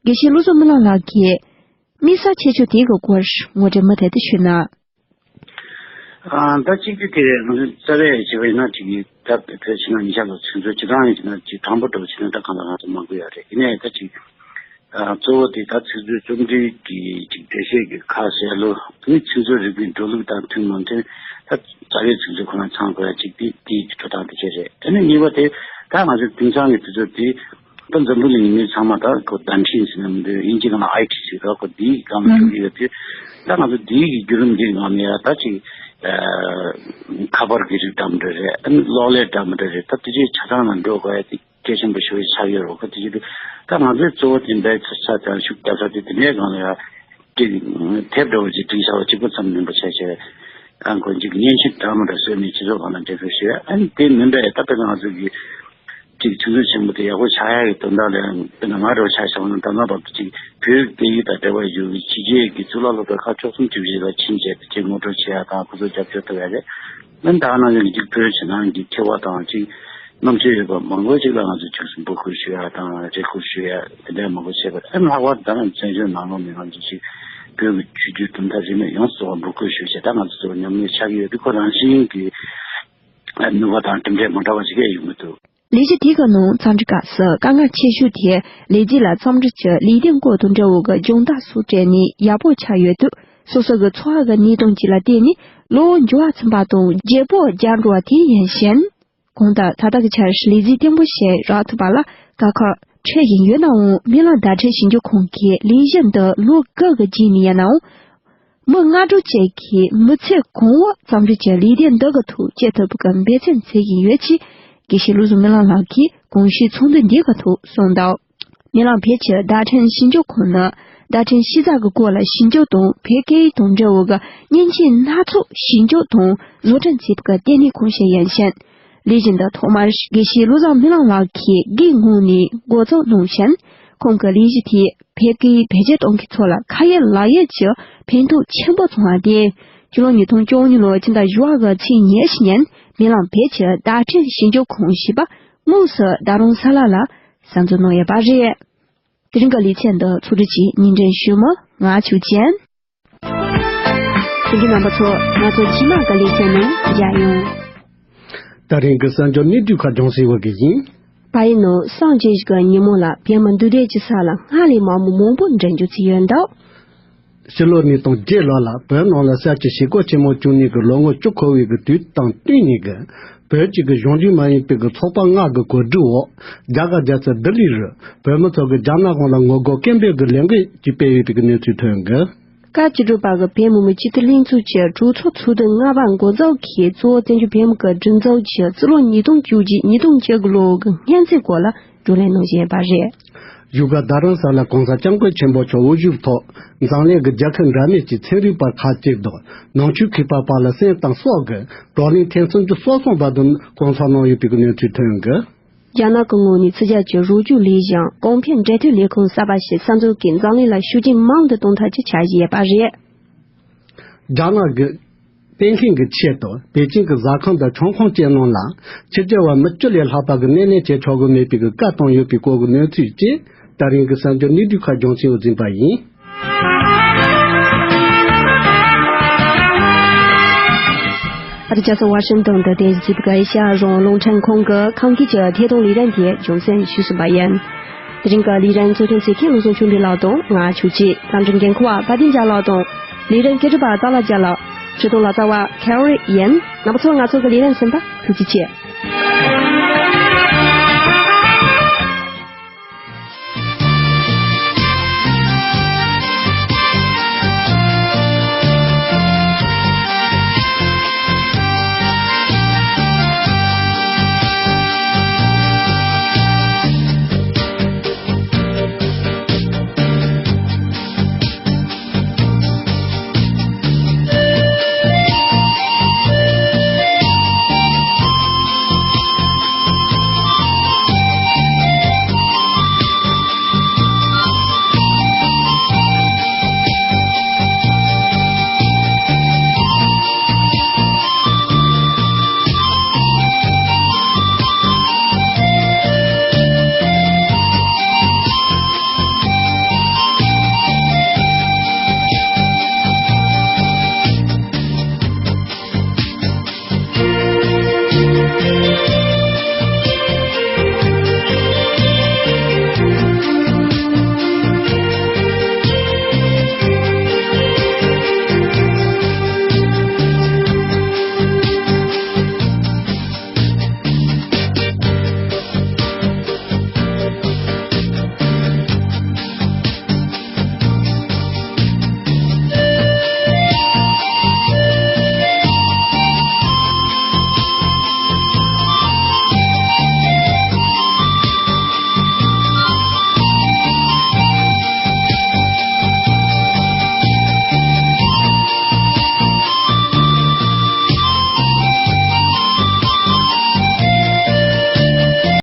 དགེ་བཤེས་བློ་བཟང་མི་ལང་ལགས་ཀྱིས་དམིགས་བསལ་ཁྱད་ཆོས་དེ་གི་སྐོར་ངོ་སྤྲོད་མུ་མཐུད་དུ་ཞུས་ན། ཨ། ད་གཅིག་དེ་དེ་རེད། ང་ཚོ་རྩ་བའི་བྱས་པ་ཡིན་ན་ཅིག་ད་བོད་ཕྱི་ནང་གཉིས་ཆ་ལ་ཚིག་མཛོད་སྤྱི་བཏང་ཡིན་ན་ཅིག་དྲང་པོ་འདྲ་བོ་བྱས་ན་ད་གང་ལ་གང་འཚམ་མང་པོ་ཡོད་རེད། ཡིན་ནའི་ད་ཅིག་ཨ། གཙོ་བོ་དེ་ད་ཚིག་མཛོད་རྩོམ་སྒྲིག་གི་ཅིག་འགྲེལ་བཤད་ཀྱི་ཁ་གསལ་ལོ། ཨ་ནི་ཚིག་མཛོད་རིག་པའི་འགྲོ་ལུགས་དང་མཐུན་མ་མཐུན། ད་རྩ་བའི་ཚིག་མཛོད་ཁོ་ན་ཚང་དགོས་ཡ་གཅིག་དེ་དེའི་འགྲོ་སྟངས་དེ་བྱས་རེད། ཨ་ནི་གཉིས་པ་དེ་ད་ང་ཚོ་དེང་སང་གི་དུས་ཚོད་དེ། ད་འཛམ་བུ་གླིང་ནས་མི་ཚང་མ་ད་ཁོ་བརྡ་འཕྲིན་ཟེར་ན་མི་འདུག་དབྱིན་ཇི་ནང་ལ་ཨའི་ཊི་ཟེར་ར། ཁོ་འདིའི་སྒང་ལ་ཨང་འགྲོ་གི་ཡོད་དུས། ད་ང་ཚོ་འདིའི་གི་བརྒྱུད་རིམ་འདིའི་ནང་ནས་ཡ་ད་ཅིག་ཨ། ཁ་པར་གྱི་རིགས་འདྲ་མི་འདྲ་རེད། ཨ་ནི་གློག་ཀླད་འདྲ་མི་འདྲ་རེད། ད་དེ་ཚོའི་ཆ་ཚང་ལ་འགྲོ་དགོས་ཡ་དེ་གལ་ཆེན་པོ་ཞིག་ཆགས་ཡོད་རེད། ཁོ་དེ་བཞིན་དུ་ད་ང་ཚོའི་གཙོ་བོ་དེ་འབད་ཚ་ཚ་དང་ཤུགས་རྒྱབ་ས་དེ་དེ་འདྲའི་སྒང་ལ་ཡ་ཅིག་དེབ་འདྲ་བོ་ཅིག་བྲིས་བཞག་པ་གཅིག་པུ་ཙམ་མིན་པ་བྱས་བྱས། ཨ། མགོ་མཇུག་མཉེན་ཆས་འདྲ་མི་འདྲ་བཟོས་ནས་སྤྱི་ཚོགས་སྒང་ལ་འགྲེམས་སྤེལ་ཞུས། ཨ་ནི་དེ་མིན་པའི་ད་དཔེར་ན་ང་ཚོ་གི་ ཅིག་ཆུ་ཚོད་ཆེན་པོ་དེ་ཡག་པོ་ཆགས་ཡག་གི་དོན་དག་ལ་ཡང་དཔེར་ན་ང་འདྲ་བོ་ཆ་བཞག་ན་ད་ལྟ་བར་དུ་ཅིག་བོད་སྐད་ཡིག་དང་འབྲེལ་བ་ཡོད་པའི་ཕྱི་རྒྱལ་གྱི་གཙུག་ལག་སློབ་གྲྭ་ཁག་བཅུ་གསུམ་བཅུ་བཞི་ལ་ཕྱིན་བྱས་དེ་ཅིག་ངོ་སྤྲོད་བྱེད་ཡག་དང་ཁོ་ཚོ་རྒྱབ་སྐྱོར་ཐོབ་ཡག་རེད། ཨ་ནི་ད་ག་ནང་བཞིན་གྱི་ཅིག་བོད་ཕྱི་ནང་གི་མཁས་པ་དང་ཅིག་རྣམ་དཔྱོད་ཡོད་པ་མང་པོ་ཅིག་ལ་ང་ཚོས་ཅིག་འབོད་སྐུལ་ཞུ་ཡག་དང་རེ་སྐུལ་ཞུ་ཡག་དེ་འདྲ་མང་པོ་བྱས་པ་རེད། ཨ་ནི་ལྷག་པར་དུ་ད་ནང་བཙན་བྱོལ་ནང་ལོགས་ནས་ང་ཚོ་ཅིག་བོད་ཀྱི་ཆོས་བརྒྱུད་གྲུབ་མཐའ་རིས་མེད་ཡོངས་སུ་རྫོགས་པ་འབོད་སྐུལ་ཞུ་བྱས་ད་ང་ཚོ་ཚོ་མཉམ་ལས་ཆགས་ཀྱི་ཡོད་དུས་ཁོ་རང་བཞིན་གྱི་ནུས་པ་དང་གྲུབ་འབྲས་མ་འདྲ་བ་ཞིག་ཡོང་གི་འདུག་ལས་གཞི་དེ་གི་ནང་འཚམས་འདྲི་སྐབས་སུ་དཀའ་ངལ་ཆེ་ཤོས་དེ་ལས་བྱེད་ལ་འཚམས་འདྲི་གྱི་ལས་དོན་སྐོར་དང་འབྲེལ་བའི་སྦྱོང་བརྡར་སོགས་སྤྲད་ནས་ཡག་པོ་ཆགས་ཡོད་དུས་སོ་སོ་གི་འཚོ་བ་གི་གནས་སྟངས་བཅས་ལ་བལྟས་ནས་ལོ་མཇུག་བར་ཚུན་པ་དང་བརྗེ་པོ་རྒྱག་འགྲོ་བ་དེ་ཡིན་ཞིང་། གང་ལྟར་ད་ལྟ་གི་ཆར་ལས་འཛིན་བརྟན་པོ་ཞིག་རག་ཐུབ་པ་ལ་དཀའ་ཁག་འཕྲད་བཞིན་ཡོད་ནའང་སྨོན་ལམ་བརྡ་འཕྲིན་ཞིབ་འཇུག་ཁང་གིས་ལས་གཞི་འདི་ལོ་དགུ་གི་རྗེས་ནས་ཡིན་ནའང་། མི་ལྔ་དྲུག་ཅིག་གིས་མི་ཚེ་གང་བོ་འཚམས་འདྲི་གྱི་ལས་དོན་འདི་གི་ཐོག་སྐྱེལ་ཐུབ་པའི་འབད་བརྩོན་བྱེད་བཞིན་ཡོད་ཅེས་དགེ་བཤེས་བློ་བཟང་སྨོན་ལམ་ལགས་ཀྱིས་གོང་ཞུས་ཚོགས་འདུ་འདིའི་ཐོག་གསུངས་འདུག་སྨོན་ལམ་བོད་ཀྱི་བརྡ་འཕྲིན་ཞིབ་འཇུག་ཁང་ནི་བརྡ་འཕྲིན་ཕྱི་གསལ་གྱི་སྐོར་ལ་ཞིབ་འཇུག་དང་བོད་སྐད་ཡིག་དང་འབྲེལ་བའི་མཉེན་ཆས་སྣ་ཚོགས་ཞིབ་འཇུག་དང་བཟོ་སྐྲུན་བྱེད་པའི་ལྟེ་གནས་ཁང་ཞིག་ཡིན་ཞིང་། ལས་གཞི་འདི་ཐོག་མར་དགེ་བཤེས་བློ་བཟང་སྨོན་ལམ་ལགས་ཀྱིས་སྒེར་ངོས་ནས་འགོ་བཙུགས་གནང་ཞིང་། ཁོང་གིས་ལས་གཞི་དེས་བོད་སྐད་བེད་སྤྱོད་གཏོང་མཁན་ཚོ་ལ་ཁ་ཡོད་ལག་ཡོད་ཀྱི་ཕན་ཐོགས་ཆེན་པོ་བྱུང་བ་དེ། སྤྱི་ལོ་ཉིས་སྟོང་བཅུ་གཉིས་ལོའི་ཕྱི་ཟླ་བཞི་པ་གི་ཚེས་ཉེར་བཞི་ཉིན་སྨོན་ལམ་བོད་ཀྱི་བརྡ་འཕྲིན་ཞིབ་འཇུག་ཁང་ཞེས་པ་དངོས་སུ་རྡ་རམ་ས་ལ་ལ་གསར་འཛུགས་གནང་ཡོད་པ་རེད། དེ་རིང་གི་ལེ་ཚན་འདི་ཚོགས་སྒྲིག་གིས་སྙན་སྒྲོན་ཞུས་མི་ང་ཆོས་ཅན། ལྷན་རྒྱས་རྣམ་པ་ཚོ། ང་ཚོ་རྗེས་མ་གི་ལེ་ཚན་ནང་མཇལ་ཡོང་། ད་རིང་གི་གསར་འགྱུར་གནས་སྡུད་ཁག་ལྗོངས་སྲིད་བོད་ཀྱི་ཡིན། ཕ་ཡུལ་ནང་སངས་རྒྱས་ཀྱི་ཉིན་མོ་ལ་བོད་མི་འདུས་སྡོད་ཀྱི་ས་ལ་སྔར་ལས་མང་མོ་མང་པོ་འགྲོ་འགྲོ་ཚུལ་ཡོད་འདུག་ཕྱི་ལོ་ཉིས་སྟོང་བརྒྱད་ལོ་ལ་བོད་ནང་ལ་ས་བྱི་ཞི་རྒོལ་ཆེན་མོ་བྱུང་ནས་ཀྱི་ལོ་ངོ་བཅུ་འཁོར་བའི་གི་དུས་དང་བསྟུན་ནས་ཀྱི་བོད་ཀྱི་གི་གཞུང་འབྲེལ་མ་ཡིན་པའི་གི་ཚོགས་པ་ལྔ་གི་གོ་སྒྲིག་འོག་རྒྱ་གར་རྒྱལ་ས་ལྡི་ལི་རུ་བོད་མི་ཚོ་གི་རྒྱ་ནག་གཞུང་ལ་ངོ་རྒོལ་སྐད་འབོད་ཀྱི་ལས་འགུལ་ཅིག་སྤེལ་ཡོད་པའི་གི་གནས་ཚུལ་ཐོན་གི་སྐབས་བཅུ་དྲུག་པ་གི་བོད་མི་མང་སྤྱི་འཐུས་ལྷན་ཚོགས་ཀྱི་གྲོས་ཚོགས་ཚོགས་དུས་ལྔ་པ་འགོ་འཛུགས་ཀྱིས་གཙོ་བོ་བཙན་བྱོལ་བོད་མི་གི་སྒྲིག་འཛུགས་ཀྱི་རྩིས་ལོ་ཉིས་སྟོང་བཅུ་གཅིག་ཉིས་སྟོང་བཅུ་དགུ་ལོ་གི་སྔོན་རྩིས་སྐོར་ལ་བགྲོ་གླེང་གནང་བཞིན་ཡོད་པ་རེད། བཞུགས་སྒར་རྡ་རམ་ས་ལ་༸གོང་ས་༸སྐྱབས་མགོན་ཆེན་པོ་མཆོག་དབུ་བཞུགས་ཐོག་འཛམ་གླིང་གི་རྒྱལ་ཁབ་འདྲ་མིན་གྱི་ཚན་རིག་པ་ཁག་ཅིག་དང་ནང་ཆོས་མཁས་པ་བར་ལ་གསན་སྟངས་སོགས་ཀྱི་བགྲོ་གླེང་ཐེངས་སུམ་ཅུ་སོ་གསུམ་པ་དུ་བསྐོང་ཚོགས་གནང་ཡོད་པའི་གནས་ཚུལ་ཐོན་གི་རྒྱ་ནག་གི་ངོས་ནས་ཕྱི་རྒྱལ་གྱི་རོགས་སྐྱོར་ལས་གཞི་གོང་འཕེལ་འབྲེལ་མཐུད་ལས་ཁུངས་གསར་པ་ཞིག་གསར་འཛུགས་ཀྱིས་འཛམ་གླིང་ལ་ཤུགས་རྐྱེན་མང་དུ་གཏོང་ཐབས་ཀྱི་འཆར་གཞི་ཡོད་པ་རེད། རྒྱ་ནག་གི་པེ་ཧེང་གི་ཆེད་དུ་པེ་ཅིང་གི་ཟ་ཁང་དང་ཆང་ཁང་བཅས་རྣམས་ལ་ཕྱི་རྒྱལ་བ་མི་བཅུ་ལས་ལྷག་པ་གི་སྣེ་ལེན་བྱེད་ཆོག་གི་མེད་པའི་གི་བཀའ་བཏང་ཡོད་པའི་སྐོར་གྱི་གནས་ཚུལ་བཅས་ད་རིང་གི་གསར་འགྱུར་གནས་སྡུད་ཁག་རྒྱང་སྲིང་འཛིན་པ་ཡིན། ཨ་རི་རྒྱལ་ས་ཝ་ཤིང་ཏོན་དུ་རྟེན་གཞི་བྱས་པའི་ཨེ་ཤ་ཡ་རང་དབང་རླུང་འཕྲིན་ཁང་གི་ཁམས་སྐད་ཀྱི་ཐད་གཏོང་ལས་རིམ་དེ་རྒྱང་སྲིང་ཞུས་ཟིན་པ་ཡིན། དེ་རིང་གི་ལས་རིམ་གཙོ་སྐྱོང་བྱེད་མཁན་བློ་བཟང་ཆོས་འཕེལ་ལགས་དང་ང་ཆོས་ཅན། རྟེན་འབྲེལ་འགན་འཁུར་བ་དཔལ་ལྡན་རྒྱལ་ལགས་དང་། ལས་རིམ་སྒྲིག་གྲུབ་པ་ཏཱ་ལ་རྒྱལ་ལགས། ཁྲིད་སྟོན་ལག་རྩལ་བ་ཁེ་རི་ཡིན། རྣམ་པ་ཚོ་ང་ཚོ་གི་ལས་རིམ་གསན་པར་ཐུགས་རྗེ་ཆེ།